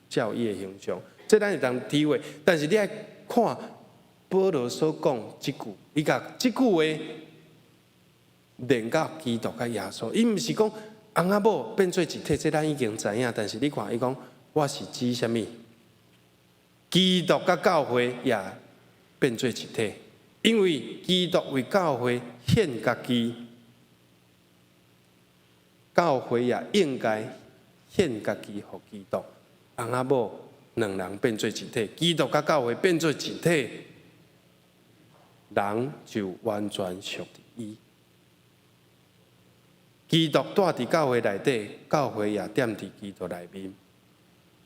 照伊的形象，這咱會當體會。但是你愛看保羅所講這句，伊共這句話連佮基督佮耶穌，伊毋是講翁仔某變做一體，這咱已經知影。但是你看，伊講我是指啥物？基督佮教會也變做一體，因為基督為教會獻家己，教會也應該獻家己予基督。翁仔某兩人變做一體，基督佮教會變做一體，人就完全屬佇伊。基督蹛佇教會內底，教會也踮佇基督內面。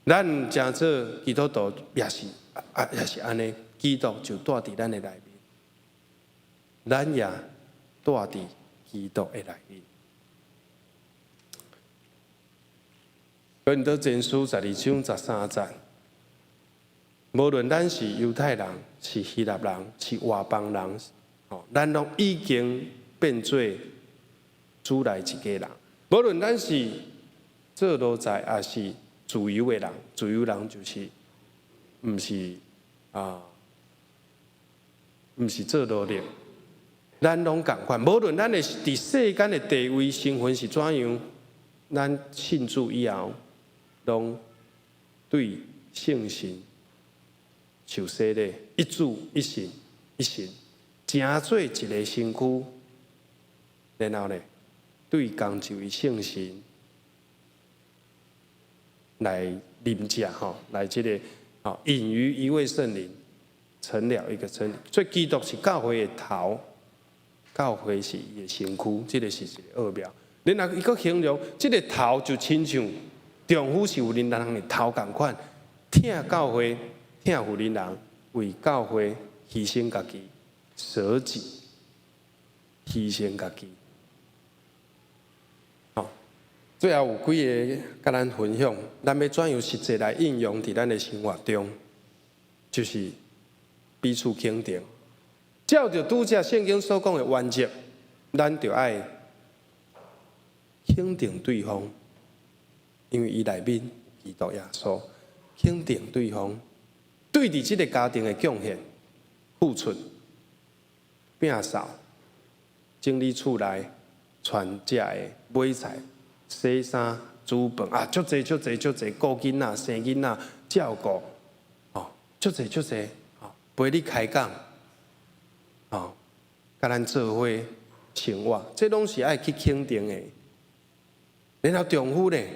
咱成做基督徒也是啊，也是按呢。基督就蹛佇咱的內面，咱也蹛佇基督的內面。哥林多前書12章13節，無論咱是猶太人、是希臘人、是外邦人，吼，咱攏已經變做主內一家人。無論咱是做奴才，抑是自由的人，自由人就是毋是啊，毋是做奴隸，咱攏仝款。無論咱的佇世間的地位、身份是怎樣，咱信主以後，攏對聖神受洗禮，一主一信一神，成做一个身軀，然後呢，對仝一位聖神來啉食吼，來這个吼，飲於一位聖靈，成了一個身體。所以基督是教會的頭，教會是伊的身軀，這个是一个奧妙。然後伊閣形容這个頭就親像丈夫是婦人人的頭仝款，疼教會，疼婦人人，為教會犧牲家己，捨己，犧牲家己。最後有幾个佮咱分享，咱欲怎樣實際來應用佇咱的生活中，就是彼此肯定。照著拄才聖經所講的原則，咱就愛肯定對方，因為伊內面基督耶穌，肯定對方，對佇這个家庭的貢獻、付出、摒掃、整理厝內、傳食的、買菜、洗衫、煮飯啊，足濟足濟足濟，顧囡仔、生囡仔、照顧，哦，足濟足濟，哦，陪你開講，哦，佮咱做伙生活，這攏是愛去肯定的。然後丈夫咧，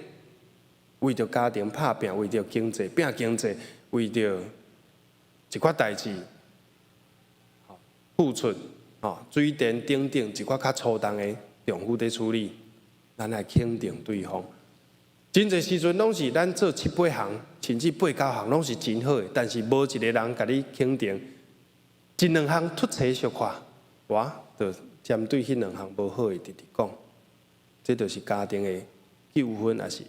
為著家庭拍拚，為著經濟拚經濟，為著一寡代誌，付出，哦，水電等等一寡較粗重的丈夫佇處理，咱來肯定對方。真濟時陣攏是咱做七八項，甚至八九項攏是真好的，但是無一个人共你肯定，一兩項突出小可，我就針對彼兩項無好的直直講，這就是家庭的糾紛，抑是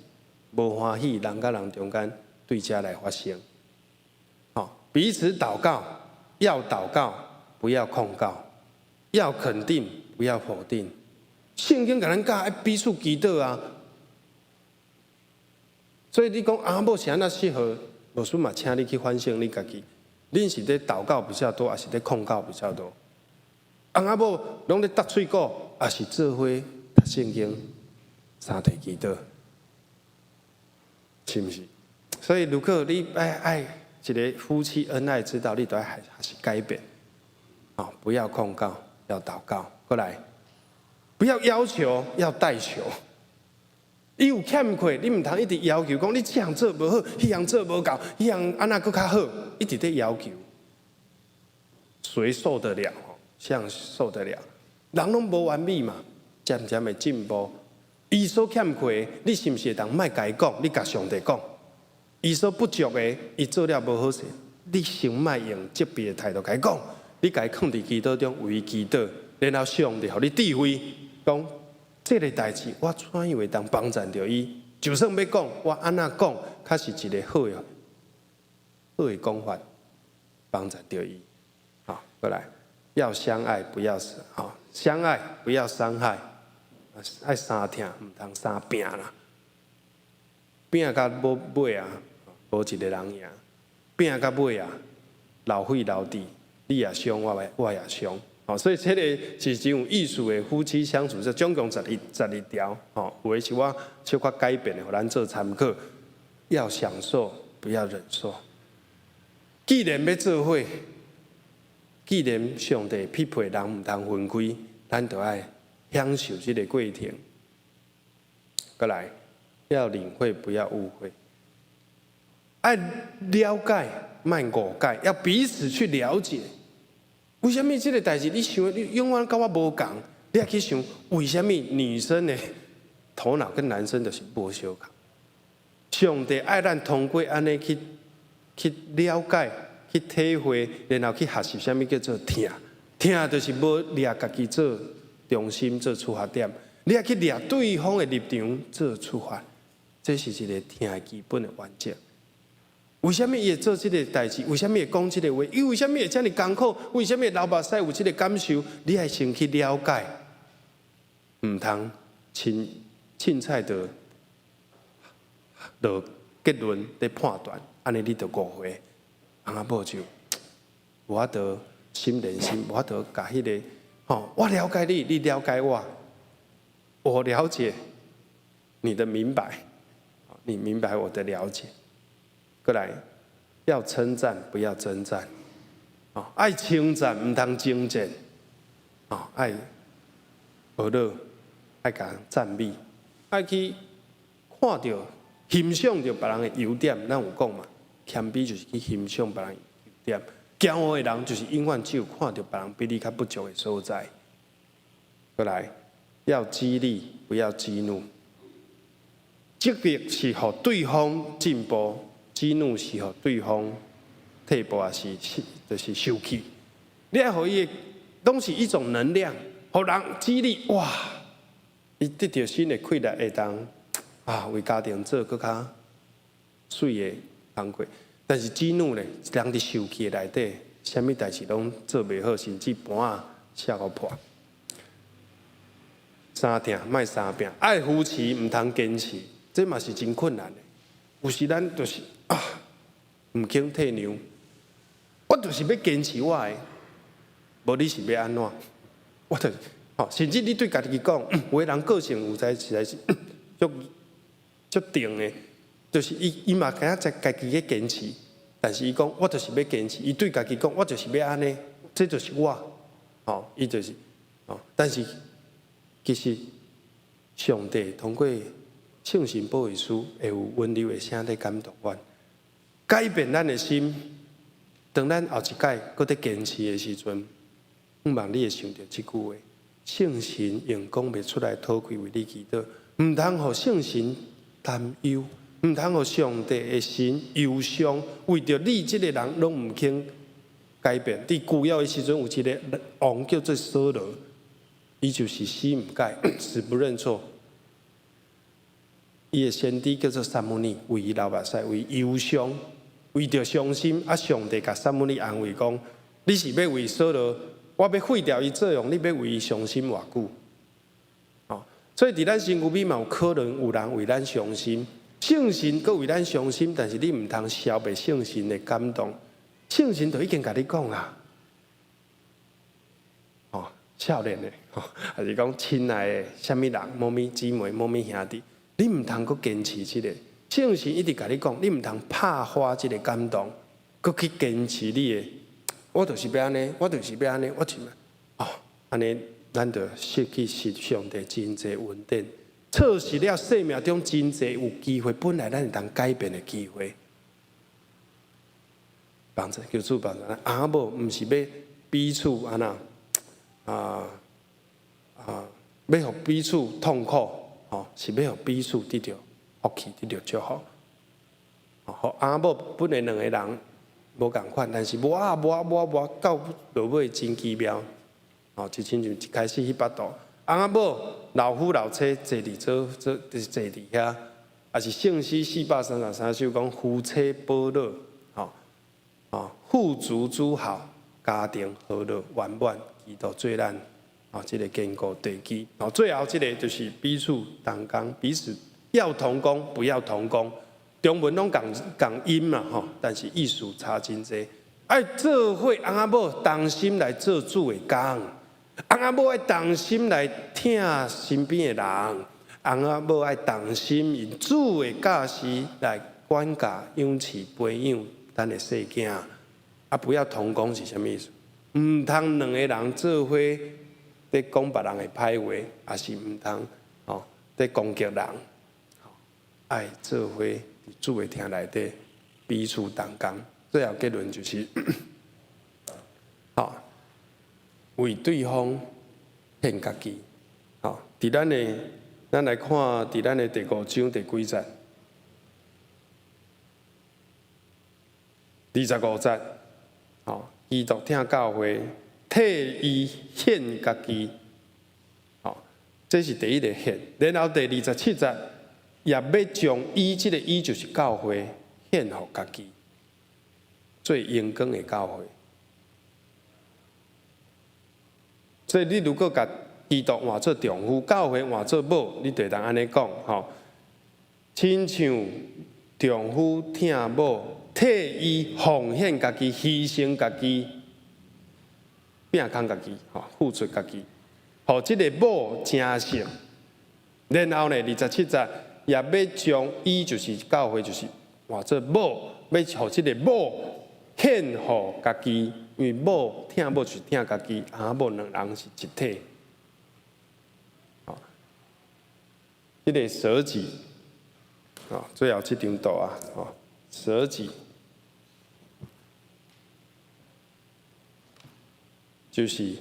無歡喜，人佮人中間對這來發生。吼，彼此禱告，要禱告，不要控告；要肯定，不要否定。聖經共咱教愛彼此祈禱啊。所以你講阿某是按怎適合？牧師嘛，請你去反省你家己。恁是咧禱告比較多，抑是咧控告比較多？翁仔某攏咧搭喙鼓，抑是做伙讀聖經、相提祈禱，是毋是？所以如果你愛愛一个夫妻恩愛之道，你都愛學習改變。哦，不要控告，要禱告。過來，不要要求，要代求。伊有欠缺，你毋通一直要求講你這項做無好，彼項做無夠，彼項按怎閣較好，一直咧要求，誰受得了？誰受得了？人攏無完美嘛，漸漸會進步。伊所欠缺，你是毋是會當莫共伊講？你共上帝講。伊所不足的，伊做了無好勢，你先莫用責備的態度共伊講，你共伊囥佇祈禱中為伊祈禱，然後上帝予你智慧，講這个代誌我怎樣會當幫贊著伊？就算欲講，我按怎講，較是一个好的好的講法，幫贊著伊。好，過來，要相愛，不要好相愛，不要傷害。愛相疼，毋通相拚啦。拚到尾啊，無一个人贏。拚到尾啊，流血流滴，你也傷，我也傷。哦，所以這个是真有意思的夫妻相處，這總共12條。吼，有的是我小可改變的，予咱做參考。要享受，不要忍受。既然欲做伙，既然上帝匹配人毋通分開，咱就愛享受這个過程。過來，要領會，不要誤會。愛了解，莫誤解，要彼此去了解。為啥物這个代誌你想，你永遠佮我無仝？你愛去想為啥物女生的頭腦跟男生就是無相仝？上帝愛咱通過按呢去了解、去體會，然後去學習啥物叫做疼。疼就是無掠家己做中心做出發點，你愛去掠對方的立場做出發，這是一個疼的基本的原則。為啥物伊會做這个代誌？為啥物會講這个話？伊為啥物會遮爾艱苦？為啥物會流目屎有這个感受？你愛先去了解，毋通凊凊彩就落結論佇判斷，按呢你就誤會。翁仔某就無法度心連心，無法度共彼个吼。我了解你，你了解我，我了解你的明白，你明白我的了解。過來，要稱讚，不要爭戰。哦，愛稱讚，毋通爭戰。哦，愛學樂，愛共人讚美，愛去看著、欣賞著別人的優點。咱有講嘛，謙卑就是去欣賞別人優點。驕傲的人就是永遠只有看著別人比你較不足的所在。過來，要激勵，不要激怒。積極是予對方進步。激怒是予對方退步，抑是就是生氣。你愛予伊，攏是一種能量，予人激勵哇！伊得著新的氣力，會當啊為家庭做閣較媠的工作。但是激怒咧，人佇生氣的內底，啥物代誌攏做袂好，甚至盤仔摔予破。相疼莫相拚，愛扶持毋通堅持，這嘛是真困難的。有時咱就是啊，毋肯退讓，我就是欲堅持我的，無你是欲按怎？我就是吼，甚至你對家己講，有的人個性有才實在是足足定的，就是伊伊嘛敢若在家己咧堅持，但是伊講我就是欲堅持，伊對家己講我就是欲按呢，這就是我，吼，伊就是吼，但是其實上帝通過聖神保惠師會有溫柔的聲咧感動阮，改變咱的心。當咱後一擺閣佇堅持的時陣，向望你會想著這句話：聖神用講袂出來禱告為你祈禱，毋通予聖神擔憂，毋通予上帝的心憂傷，為著你這个人攏毋肯改變。佇舊約的時陣，有一个王叫做掃羅，伊就是死毋改，死不認錯。伊的先知叫做撒母耳，為伊流目屎，為伊憂傷，為著傷心。啊，上帝共撒母耳安慰講：你是欲為掃羅，我欲廢掉伊做王，你欲為伊傷心偌久？哦，所以佇咱身軀邊嘛有可能有人為咱傷心，聖神閣為咱傷心，但是你毋通消滅聖神的感動。聖神就已經共你講啊，哦，少年的，還是講親愛的啥物人，某物姊妹，某物兄弟。你毋通閣堅持這个，聖神一直共你講，你毋通拍破這个感動，閣去堅持你的。我就是欲按呢，我就是欲按呢，我就哦，按呢，咱就失去是上帝真濟恩典，錯失了生命中真濟有機會，本來咱會當改變的機會。幫助求主幫助咱，翁仔某毋是欲彼此按怎啊啊，欲予彼此痛苦。吼，是欲予彼此得著福氣，得著祝福。吼，翁仔某本來兩个人無仝款，但是磨啊磨磨磨到落尾真奇妙。吼，就親像一開始彼幅圖，翁仔某老夫老妻坐佇做做就是坐佇遐，抑是聖詩433首講夫妻保樂，吼，吼，富足諸好，家庭和樂圓滿，基督做咱。哦，這个堅固地基。哦，最後這个就是彼此同工，彼此要同工，不要同工。中文攏仝仝音嘛，吼，但是意思差真濟。愛做伙翁仔某同心來做主的工，翁仔某愛同心來疼身邊的人，翁仔某愛同心用主的教示來管教、養飼、培養咱的細囝。啊，不要同工是啥物意思？毋通兩个人做伙佇講別人的歹話，抑是毋通吼佇攻擊人。愛做伙佇主的疼內底彼此同工。最後結論就是，吼，為對方獻家己。吼，佇咱的，咱來看佇咱的第五章第幾節？25節。吼，基督疼教會，替伊獻家己。吼，這是第一个獻。然後第27節，也欲將伊這个伊就是教會獻予家己，做榮光的教會。所以你如果共基督換做丈夫，教會換做某，你就會當按呢講吼。親像丈夫疼某，替伊奉獻家己，犧牲家己，摒空家己，吼，付出家己，予這个某成聖。然後呢，27節也欲將伊就是教會，就是換做某，欲予這个某獻予家己，因為某疼某就是疼家己，翁某兩人是一體。這個捨己，最後這張圖啊，捨己就是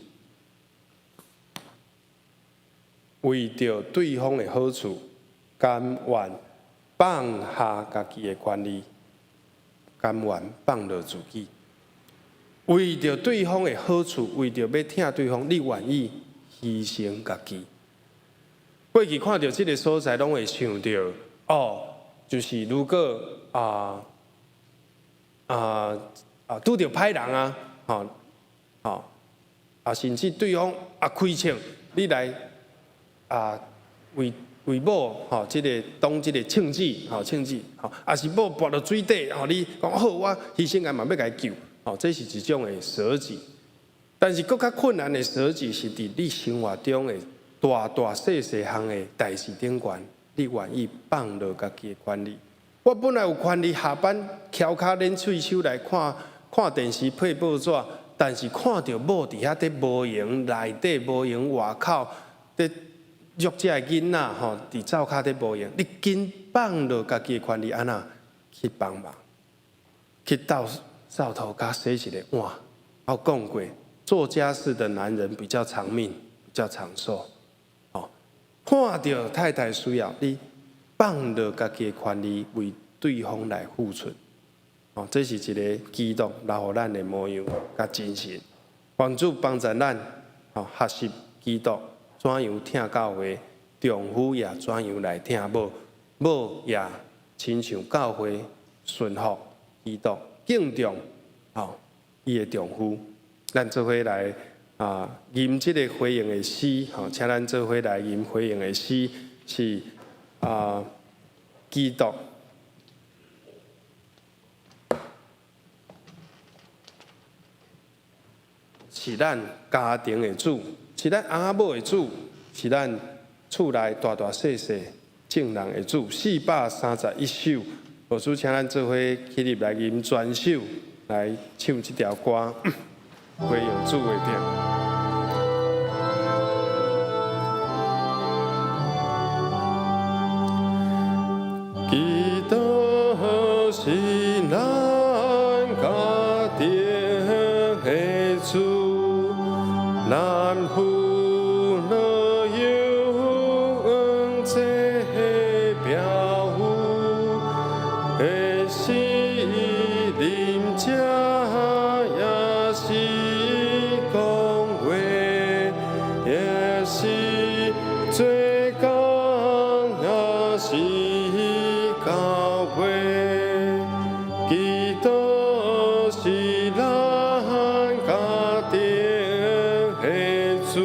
為著對方的好處，甘願放下家己的權利，甘願放落自己。為著對方的好處，為著欲疼對方，你願意犧牲家己。過去看著這个所在，攏會想著哦，就是如果拄著歹人啊，吼吼啊，甚至對方啊開槍，你來啊為為某吼，這个擋這个槍子吼，槍子吼，啊是某跋落水底吼，你講好，我犧牲來嘛欲共伊救，吼，這是一種的捨己。但是閣較困難的捨己，是佇你生活中的大大細細項的代誌頂懸，你願意放落家己的權利。我本來有權利下班翹跤練喙手來看看電視、配報紙，但是看著某佇遐佇無閒，內底無閒，外口佇弱者的囡仔吼，佇灶跤佇無閒，你緊放落家己的權利，按怎去幫忙？去鬥灶頭跤洗一个碗。我講過，做家事的男人比較長命，比較長壽。看著太太需要，你放落家己的權利，為對方來付出。哦，這是一个基督留予咱的模樣佮精神。願主幫助咱，哦，學習基督怎樣疼教會，丈夫也怎樣來疼某，某也親像教會順服基督，敬重哦伊的丈夫。咱做伙來啊，吟這个回應的詩，吼，請咱做伙來吟回應的詩，是啊，基督是咱家庭的主，是咱翁仔某的主，是咱厝內大大細細眾人的主。431首，牧師請咱做伙起立來吟全首來唱這條歌，回應主的疼。基督是咱家庭的主，咱父老幼這表的是啉食，也是講話，也是做工，也是教會。基督是咱家庭的主，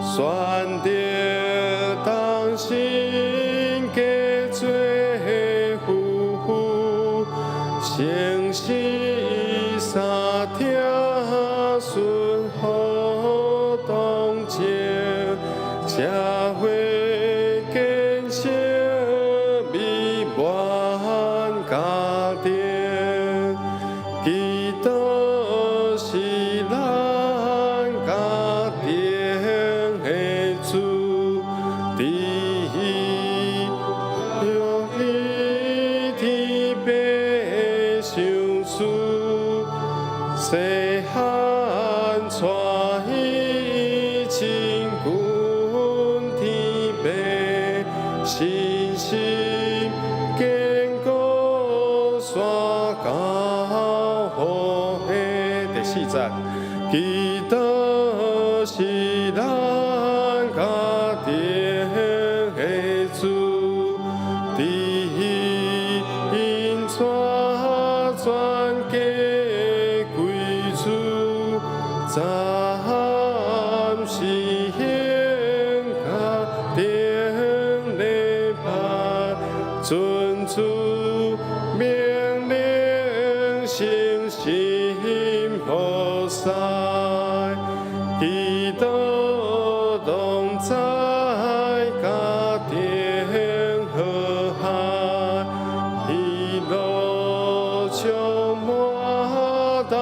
選擇同心結做夫婦，誠實相疼，順服同情，社會建設美滿家庭。基督是咱家庭的主，佇伊天父相處，細漢帶伊第四節，基督是咱家庭的主，伫伊引帶全家歸主，暫時行家頂禮拜，遵主命令，誠心服侍，基督同在家庭和諧，喜樂充滿大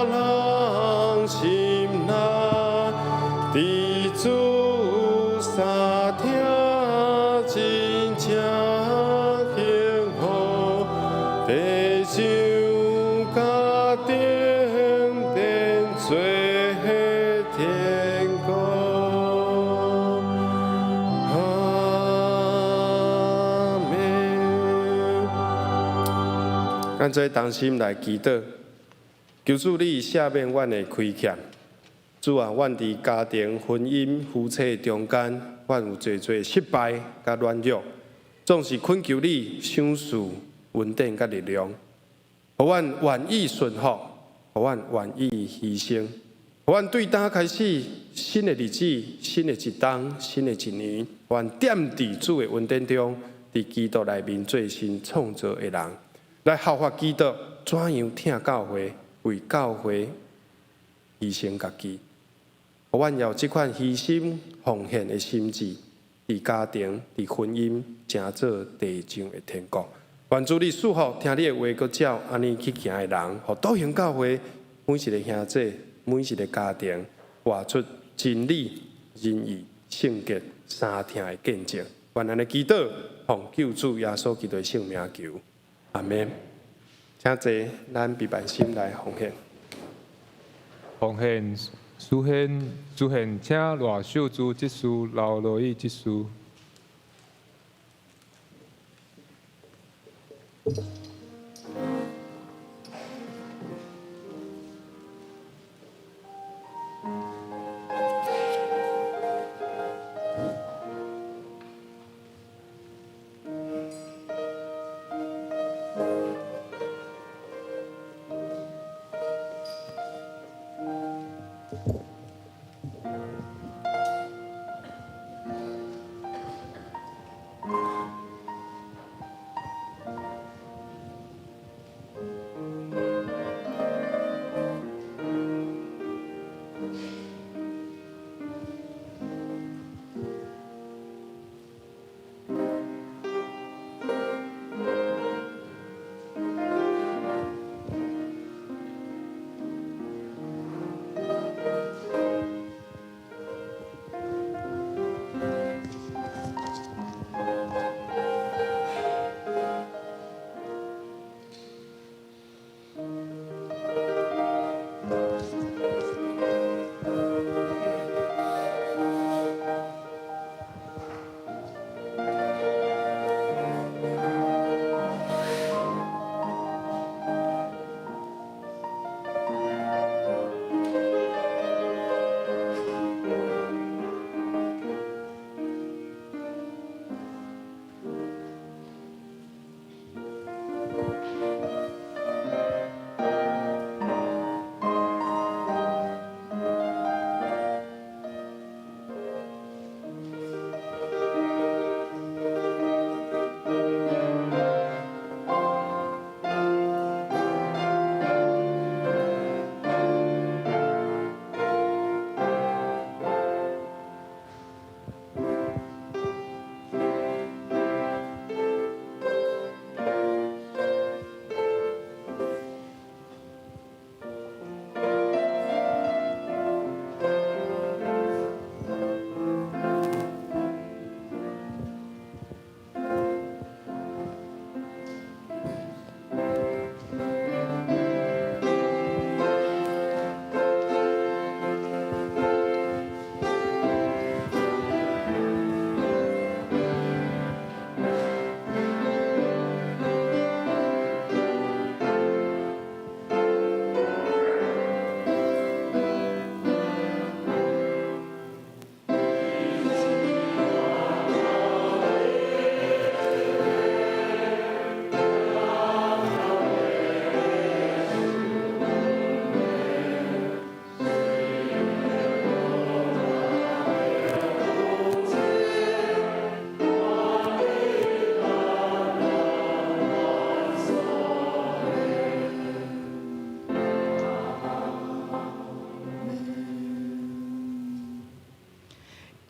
人心內，佇主三聽真正幸福，地上家庭變做天國。阿們。咱做同心來祈禱，求主你赦免阮的虧欠。主啊，阮佇家庭、婚姻、夫妻中間，阮有濟濟失敗佮軟弱，總是懇求你賞賜恩典佮力量，予阮願意順服，予阮願意犧牲，予阮對今開始新的日子、新的一冬、新的一年，阮踮佇主的恩典中，佇基督內面做新創造的人，來效法基督，怎樣疼教會，為教會犧牲家己。予阮有這款犧牲奉獻的心志，佇家庭、佇婚姻，成做地上的天國。願主你賜福，聽你的話，閣照按呢去行的人，予道行教會每一个兄弟、每一个家庭，活出真理、仁義、聖潔三疼的見證。願按呢祈禱，奉救主耶穌基督的聖名求，阿們。請坐，咱彼辦心來奉獻。奉獻，詩獻，詩獻，請賴秀珠執事、劉羅伊執事。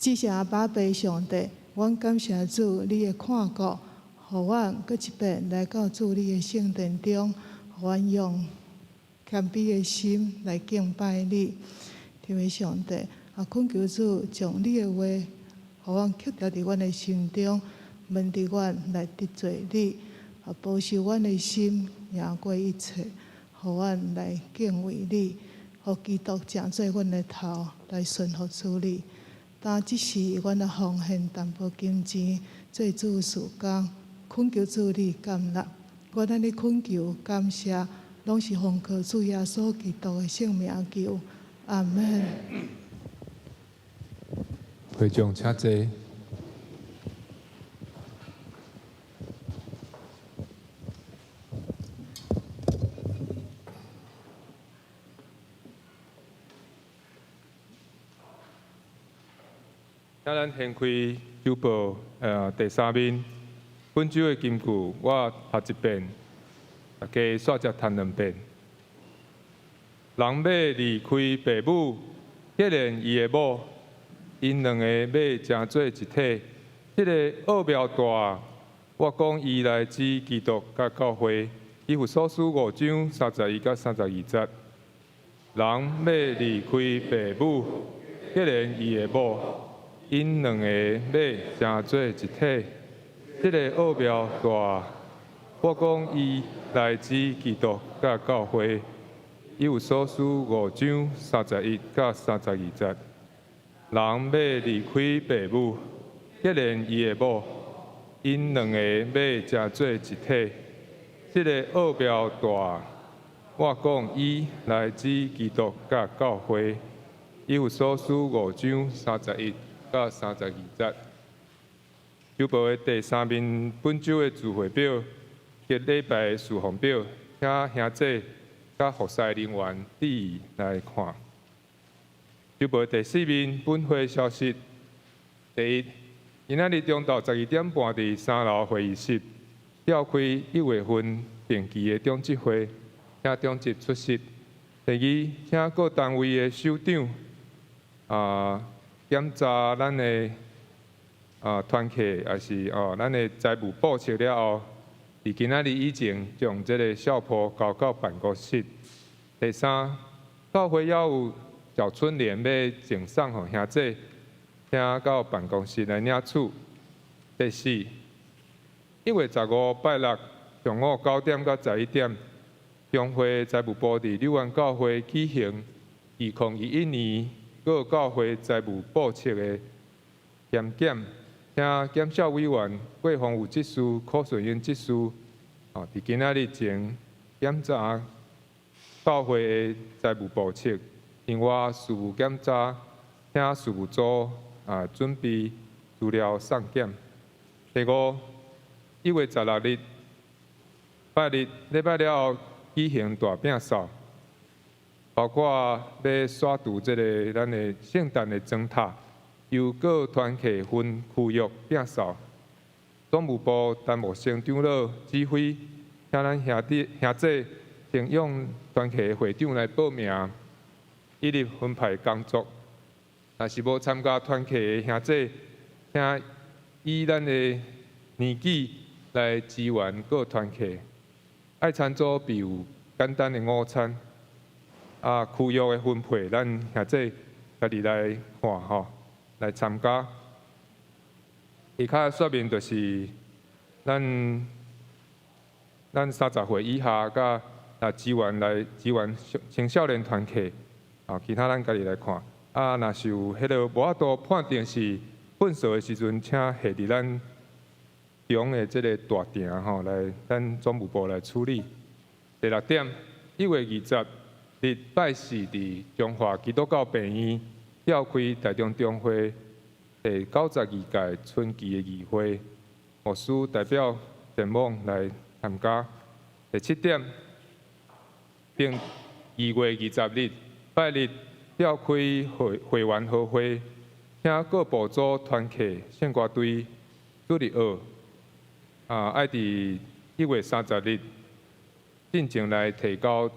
至聖阿爸父上帝，阮感謝主你的看顧，予阮閣一遍來到主你的聖殿中，予阮用謙卑的心來敬拜你，天父上帝。啊，懇求主將你的話，予阮刻牢佇阮的心中，免得阮來得罪你，啊，保守阮的心贏過一切，予阮來敬畏你，予基督成做阮的頭來順服主你。當這時，阮來奉獻淡薄金錢做主事工，懇求主你接納。阮按呢懇求感謝，攏是奉靠主耶穌基督的聖名求，阿門。會長請坐。請咱掀開週報第三面，本週的金句我讀一遍，大家煞接讀兩遍。人欲離開爸母，結連伊的某，𪜶兩个欲成做一體。這个奧妙大，我講伊來指基督佮教會。以弗所書5章31佮32節。人欲離開爸母，結連伊的某，𪜶兩个欲成做一體。這个奧妙大，我講伊來指基督佮教會。以弗所書5章31佮32節。人欲離開爸母，結連伊的某，𪜶兩个欲成做一體。這个奧妙大，我講伊來指基督佮教會。以弗所書5章31佮32節。週報的第三面，本週的聚會表及禮拜的事奉表，請兄姐佮服侍人員注意來看。週報第四面，本會消息。第一，今仔日中晝12點半佇三樓會議室召開1月份定期的長執會，請長執出席。第二，請各單位的首長檢查咱的團契，抑是咱的財務簿冊了後，佇今仔日以前將這个數簿交到辦公室。第三，教會猶有小春聯欲贈送予兄姐，請到辦公室來領取。第四，1月15拜六上午9點到11點，中會財務部佇柳灣教會舉行2021年各教會財務簿冊的檢檢，請檢校委員郭宏武執事、柯順英執事，佇今仔日前檢查教會的財務簿冊。另外，事務檢查，請事務組準備資料送檢。第五，1月16日拜日禮拜了後舉行大摒掃，包括欲掃除這个咱的聖誕的燈塔，由各團契分區域摒掃。總務部陳木生長老指揮，請咱兄弟兄姊請用團契的會長來報名，以及分派工作。若是無參加團契的兄姊，請以咱的年紀來支援各團契。愛餐組備有簡單的午餐，區域的分配，咱兄姊家己來看吼，來參加。下跤說明就是咱30歲以下佮支援來支援青少年團契，其他咱家己來看。若是有彼个無法度判定是糞掃的時陣，請下佇咱中的這个大廳吼，來咱總務部來處理。第六點，1月20日拜四佇中華基督教病院召開台中中會第92屆春季的議會，牧師代表前往來參加。第七點，並2月20日拜日召開會員和會，請各部組團契聖歌隊主日學，愛佇1月30日進前來提交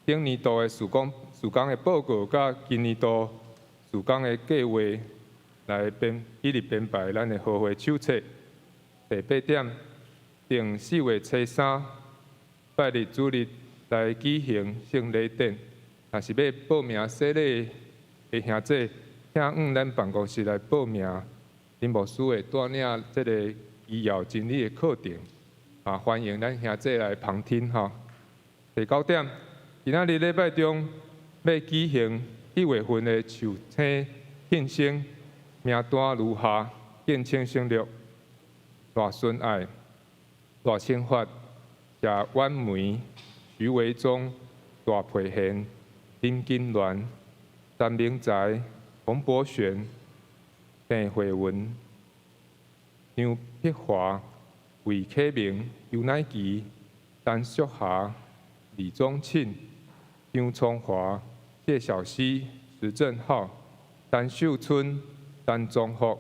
頂年度的事工的報告，佮今年度事工的計畫。來編一直編排咱的和會手冊。第八點，定4月初3拜日主日來舉行聖禮典。若是欲報名洗禮的兄弟，請往咱辦公室來報名。林牧師會帶領這個基要真理的課程，啊，歡迎咱兄弟來旁聽吼。第九點，今仔日禮拜中欲舉行1月份的壽星慶生，名單如下，敬請省略：賴孫愛、賴清發、謝婉梅、徐維忠、大培賢、林金鑾、陳明才、洪博璇、鄭慧文、張碧華、魏啟明、尤乃琪、陳淑霞、李宗慶、張聰華、謝小溪、石正浩、陳秀春、陳宗福、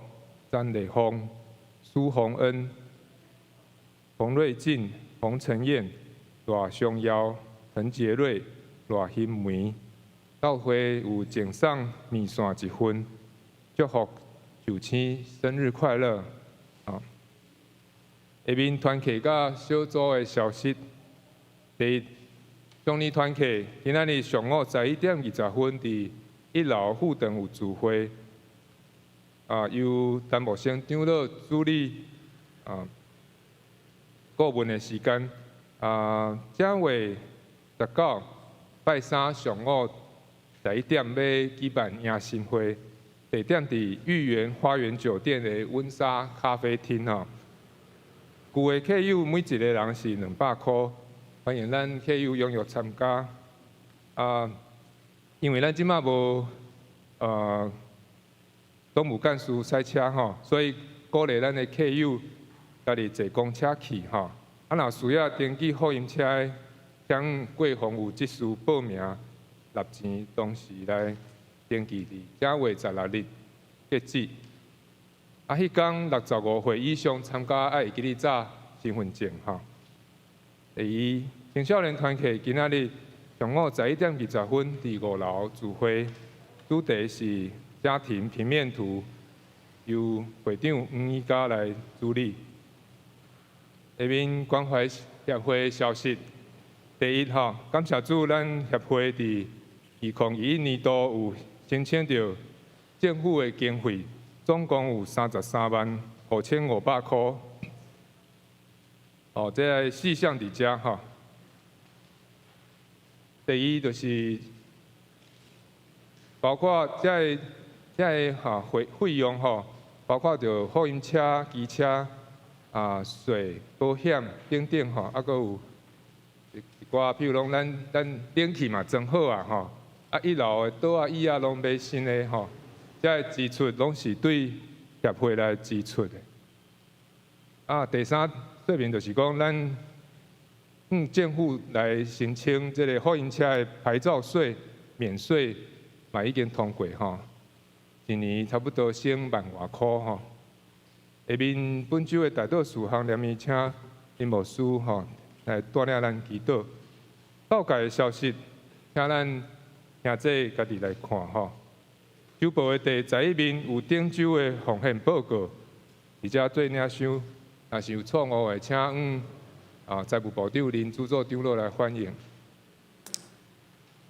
詹麗鳳、蘇宏恩、洪瑞進、洪承燕、賴松耀、陳杰瑞、賴欣梅。教會有贈送麵線一份，祝福壽星生日快樂。啊，下面團契佮小組的消息。第一，中年團契今仔日上午11點20分，佇1樓副堂有聚會。啊，由陳木生長老主理。啊，顧問的時間。啊，正月19拜三上午11點欲舉辦迎新會，地點佇御園花園酒店的溫莎咖啡廳吼。舊的客友每一個人是200箍，歡迎咱客友踴躍參加。啊，因為咱這馬無總務幹事賽車吼，所以鼓勵咱的客友家己坐公車去吼。啊，若需要登記福音車的，請桂紅有執事報名，納錢當時來登記佇正月16日截止。啊，彼工65歲以上參加愛會記得紮身份證吼。第二，青少年團契今仔日上午11點20分佇5樓聚會，主題是家庭平面圖，由會長黃宜嘉來主理。下面關懷協會消息，第一吼，感謝主，咱協會佇2021年度有申請著政府的經費，總共有335,500箍。哦，這个細項佇遮吼。第二就是包括這个吼費用吼，包括著福音車、機車啊、稅、保險等等吼，啊，閣有一寡，譬如講咱冷氣嘛裝好啊吼，啊1樓的桌仔椅仔攏買新的吼，這个支出攏是對協會來支出的。啊，第三說明就是講，咱向政府來申請這个福音車的牌照稅免稅，嘛已經通過吼，一年差不多省萬外箍吼。下面本週的代禱事項，連面請林牧師吼來帶領咱祈禱。告解的消息，請咱兄弟家己來看吼。週報的第11面有頂週的奉獻報告，佇遮做領收。若是有錯誤的，請向財務部長林主座長老來反映。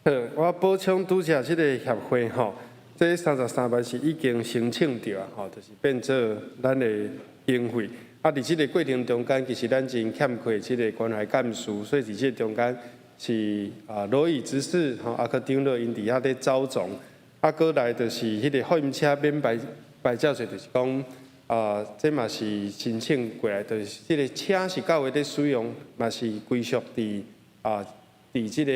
好，我補充拄才這个協會吼，這33萬是已經申請著啊，吼，就是變做咱的經費。啊，佇這个過程中間，其實咱真欠缺這个關懷幹事，所以佇這个中間是啊，羅以執事吼，啊，閣長老𪜶佇遐咧走總，啊，閣來就是彼个福音車免牌照稅，就是講啊，這嘛是申請過來，就是這个車是教會咧使用，嘛是歸屬佇這个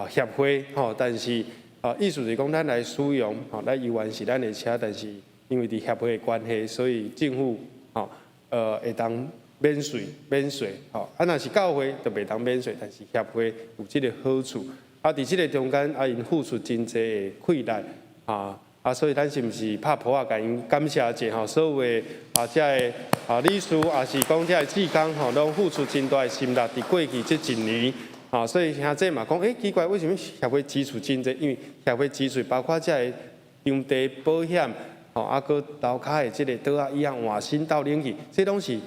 協會吼，但是啊，意思是講咱來使用吼，咱猶原是咱的車，但是因為佇協會的關係，所以政府吼會當免稅吼。啊，若是教會就袂當免稅，但是協會有這个好處。啊，佇這个中間啊，𪜶付出真濟的氣力啊。啊，所以咱是毋是拍噗仔，共𪜶感謝一下吼？所有的啊，遮个啊理事，也是講遮个志工吼，攏付出真大的心力，佇過去這一年，啊，所以兄弟嘛講，欸，奇怪，為啥物協會支出真濟？因為協會支出包括遮个場地保險，吼，啊，閣樓跤的這個桌仔椅仔換新鬥冷氣，這攏是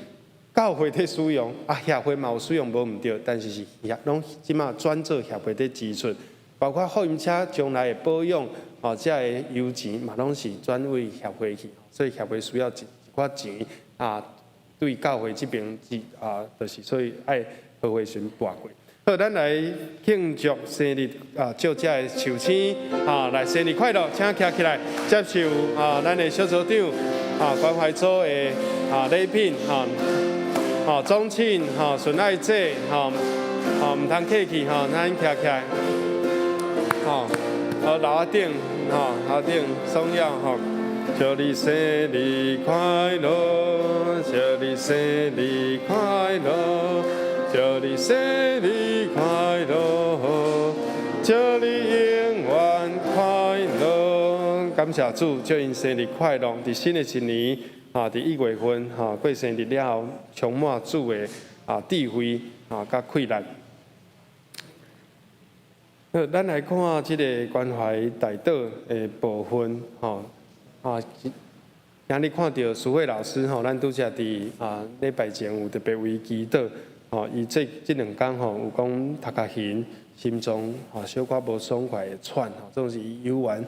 教會佇使用，啊，協會嘛有使用無毋對，但是是協攏這馬轉做協會佇支出，包括貨運車將來的保養，吼，這个油錢嘛攏是轉為協會去，所以協會需要一寡錢啊，對教會這邊是啊，就是所以愛和會時撥過。好，咱來慶祝生日啊，祝這个壽星啊，來生日快樂，請徛起來接受啊，咱的小組長啊，關懷組的啊禮品哈，好，總慶哈，孫愛姐哈，好，毋通客氣哈，咱徛起來，好，好，樓仔頂吼，樓頂松耀吼，祝你生日快樂，祝你生日快樂。祝你生日快樂，祝你永遠快樂。感謝主，祝𪜶生日快樂。佇新的一年，啊，佇1月份，哈，過生日了後，充滿主的啊智慧啊，佮氣力。好，咱來看這個關懷大島的部分，吼，啊。今日看著淑慧老師，吼，咱拄才佇啊禮拜前有特別為祈禱。吼，伊這這兩工吼有講頭殼痕，心臟吼小可無爽快會喘吼，總是伊猶原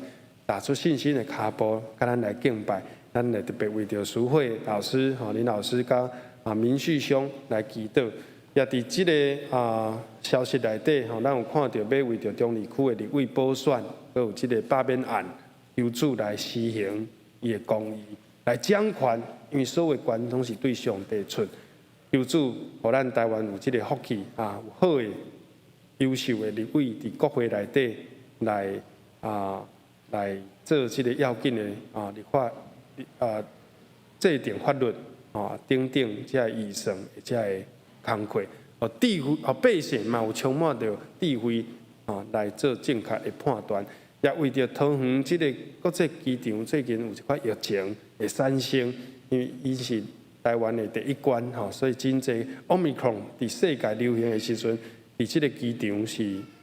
踏出信心的跤步，佮咱來敬拜。咱會特別為著淑慧老師吼林老師佮啊明旭兄來祈禱。也佇這个啊消息內底吼，咱有看著欲為著中壢區的立委補選，閣有這个罷免案，求主來施行伊的公義，來掌權，因為所有權攏是對上帝出。求主，予咱台灣有這个福氣啊，有好的、優秀的立委佇國會內底來啊來做這个要緊的啊立法啊制定法律啊等等這个預算的這个工課。哦，智慧哦，百姓嘛有充滿著智慧啊來做正確的判斷。也為著桃園這个國際機場最近有一寡疫情的產生，因為伊是台灣的第一關吼，所以真濟 Omicron 佇世界流行的時陣，佇這个機場是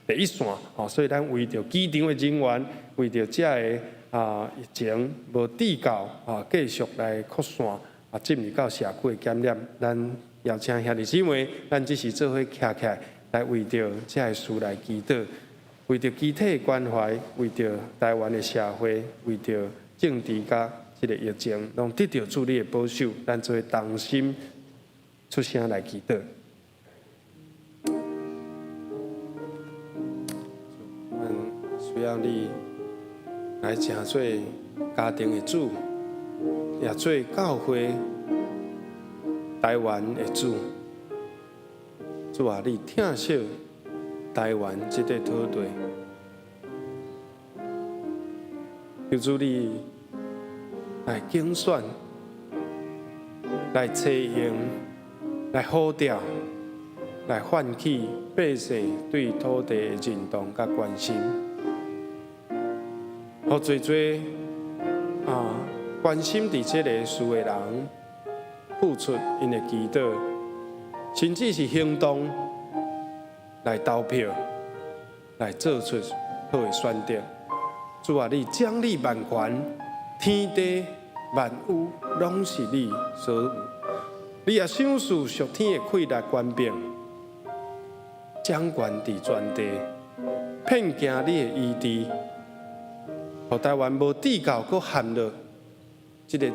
第一線吼，所以咱為著機場的人員，為著這个啊疫情無至到啊繼續來擴散啊進入到社區的感染，咱邀請兄弟姊妹，咱這時做伙徛起來，來為著這个事來祈禱，為著肢體的關懷，為著台灣的社會，為著政治佮這个疫情，攏得著主你的保守，咱做伙同心出聲來祈禱。阮需要你來成做家庭的主，也做教會台灣的主。主啊，你疼惜台灣這塊土地，求主你來揀選、來採用、來呼召、來喚起百姓對土地的認同佮關心，予濟濟啊關心佇這个事的人付出𪜶的祈禱，甚至是行動來投票，來做出好的選擇。主啊，你掌理萬權，天地萬有攏是你所有。你也賞賜屬天的氣力權柄，掌權佇全地，遍行你的醫治，予台灣無至到閣陷入這个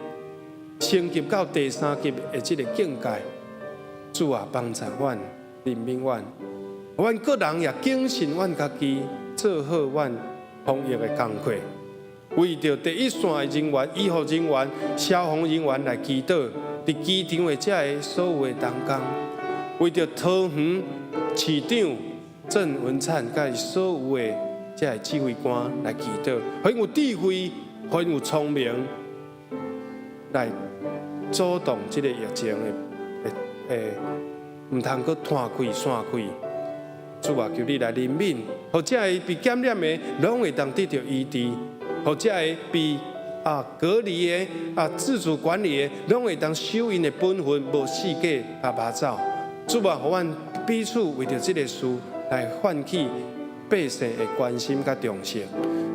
升級到第三級的這个境界。主啊，幫助阮，憐憫阮，阮個人也謹慎阮家己，做好阮防疫的工課。為著第一線的人員、醫護人員、消防人員來祈禱，佇機場的這个所有的同工，為著桃園市長鄭文燦佮所有的這个指揮官來祈禱，予𪜶有智慧，予𪜶有聰明，來阻擋這个疫情的的，毋通閣拖開散開。主啊，求你來憐憫，予這个被感染的，攏會當得著醫治；予這个被啊隔離的、啊自主管理的，攏會當守𪜶的本分，無四界趴趴走。主啊，予阮彼此為著這个事來喚起百姓的關心佮重視。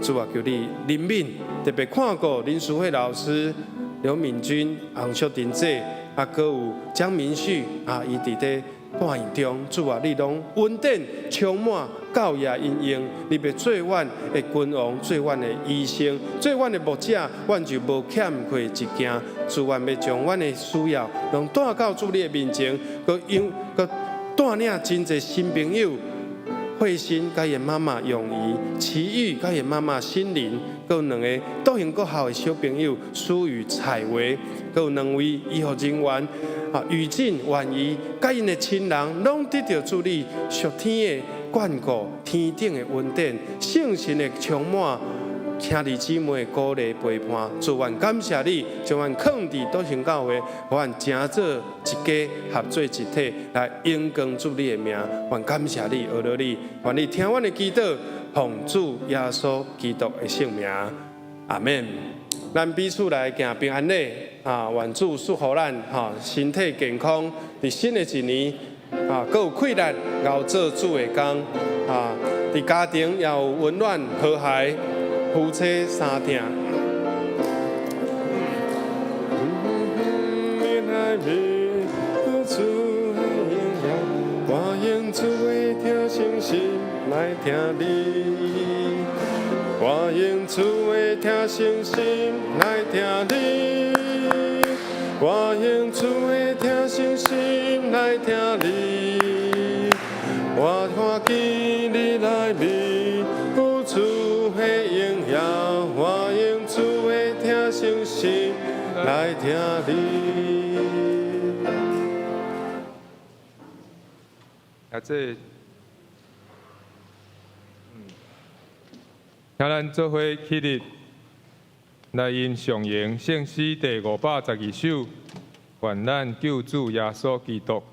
主啊，求你憐憫，特別看顧林淑慧老師、劉敏君、洪淑婷姐，啊，閣有江明旭啊，伊佇咧大院中，主啊，你攏恩典充滿，教也應用，你欲做阮的君王，做阮的醫生，做阮的牧者，阮就無欠缺一件。主，阮欲將阮的需要攏帶到主你的面前，閣用閣帶領真濟新朋友。慧心佮伊的媽媽永怡，奇玉佮伊的媽媽心靈，閣有兩个道行國校的小朋友舒宇、彩維，閣有兩位醫護人員啊，雨靜、婉儀，佮𪜶的親人，攏得著主你屬天的眷顧，天頂的恩典，聖神的充滿，兄弟姊妹的鼓勵陪伴，主，阮感謝你，將阮囥佇道成教會，予阮成做一家，合做一體，來榮光主你的名。阮感謝你，阿羅你，願你聽阮的祈禱，奉主耶穌基督的聖名，阿們。咱彼此來行平安禮，啊，願主祝福咱，吼，身體健康，佇新的一年，啊，閣有氣力𠢕做主的工，啊，佇家庭也有溫暖和諧。夫妻相疼。我用主的疼惜心來疼你，我用主的疼惜心來疼你，我用主的疼惜心來疼你，我看見你內面有主的榮耀，我用主的疼惜心來疼你。啊，這，請咱做伙起立，來吟誦詠聖詩第512首，願咱救主耶穌基督。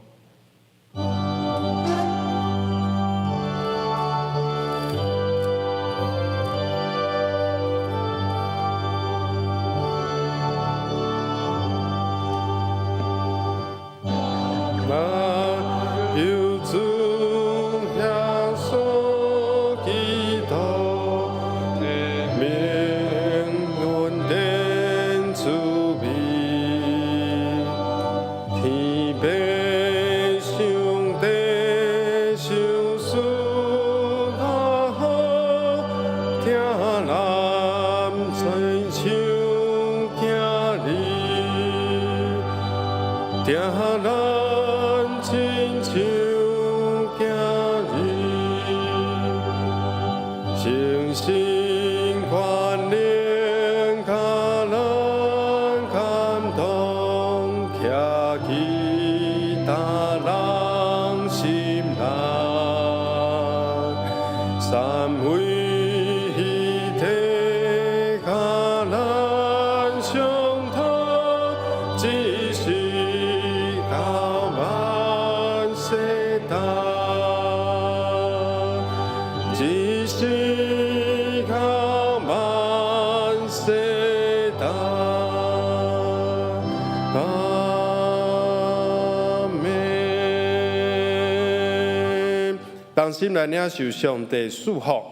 同心來領受上帝祝福，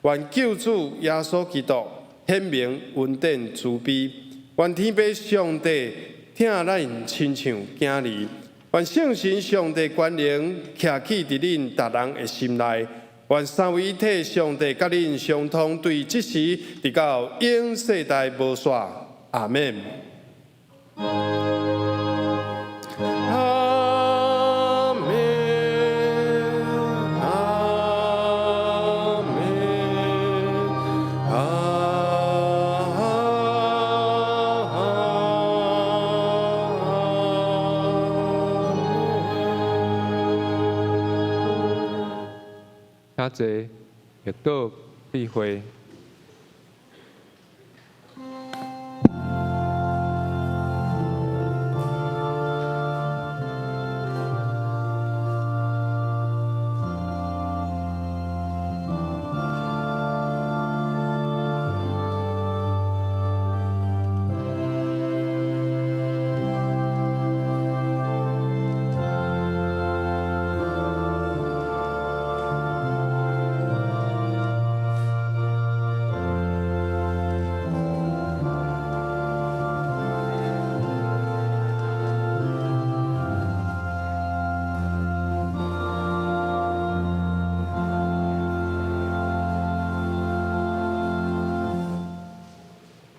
願救主耶穌基督顯明恩典慈悲，願天父上帝疼咱親像囝兒，願聖神上帝權能徛起佇恁逐人的心內，願三位一體上帝佮恁相通，對這時直到永世代無煞。阿們。阿們，阿們，阿們。請坐，默禱閉會。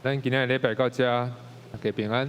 咱今仔禮拜到遮，大家平安。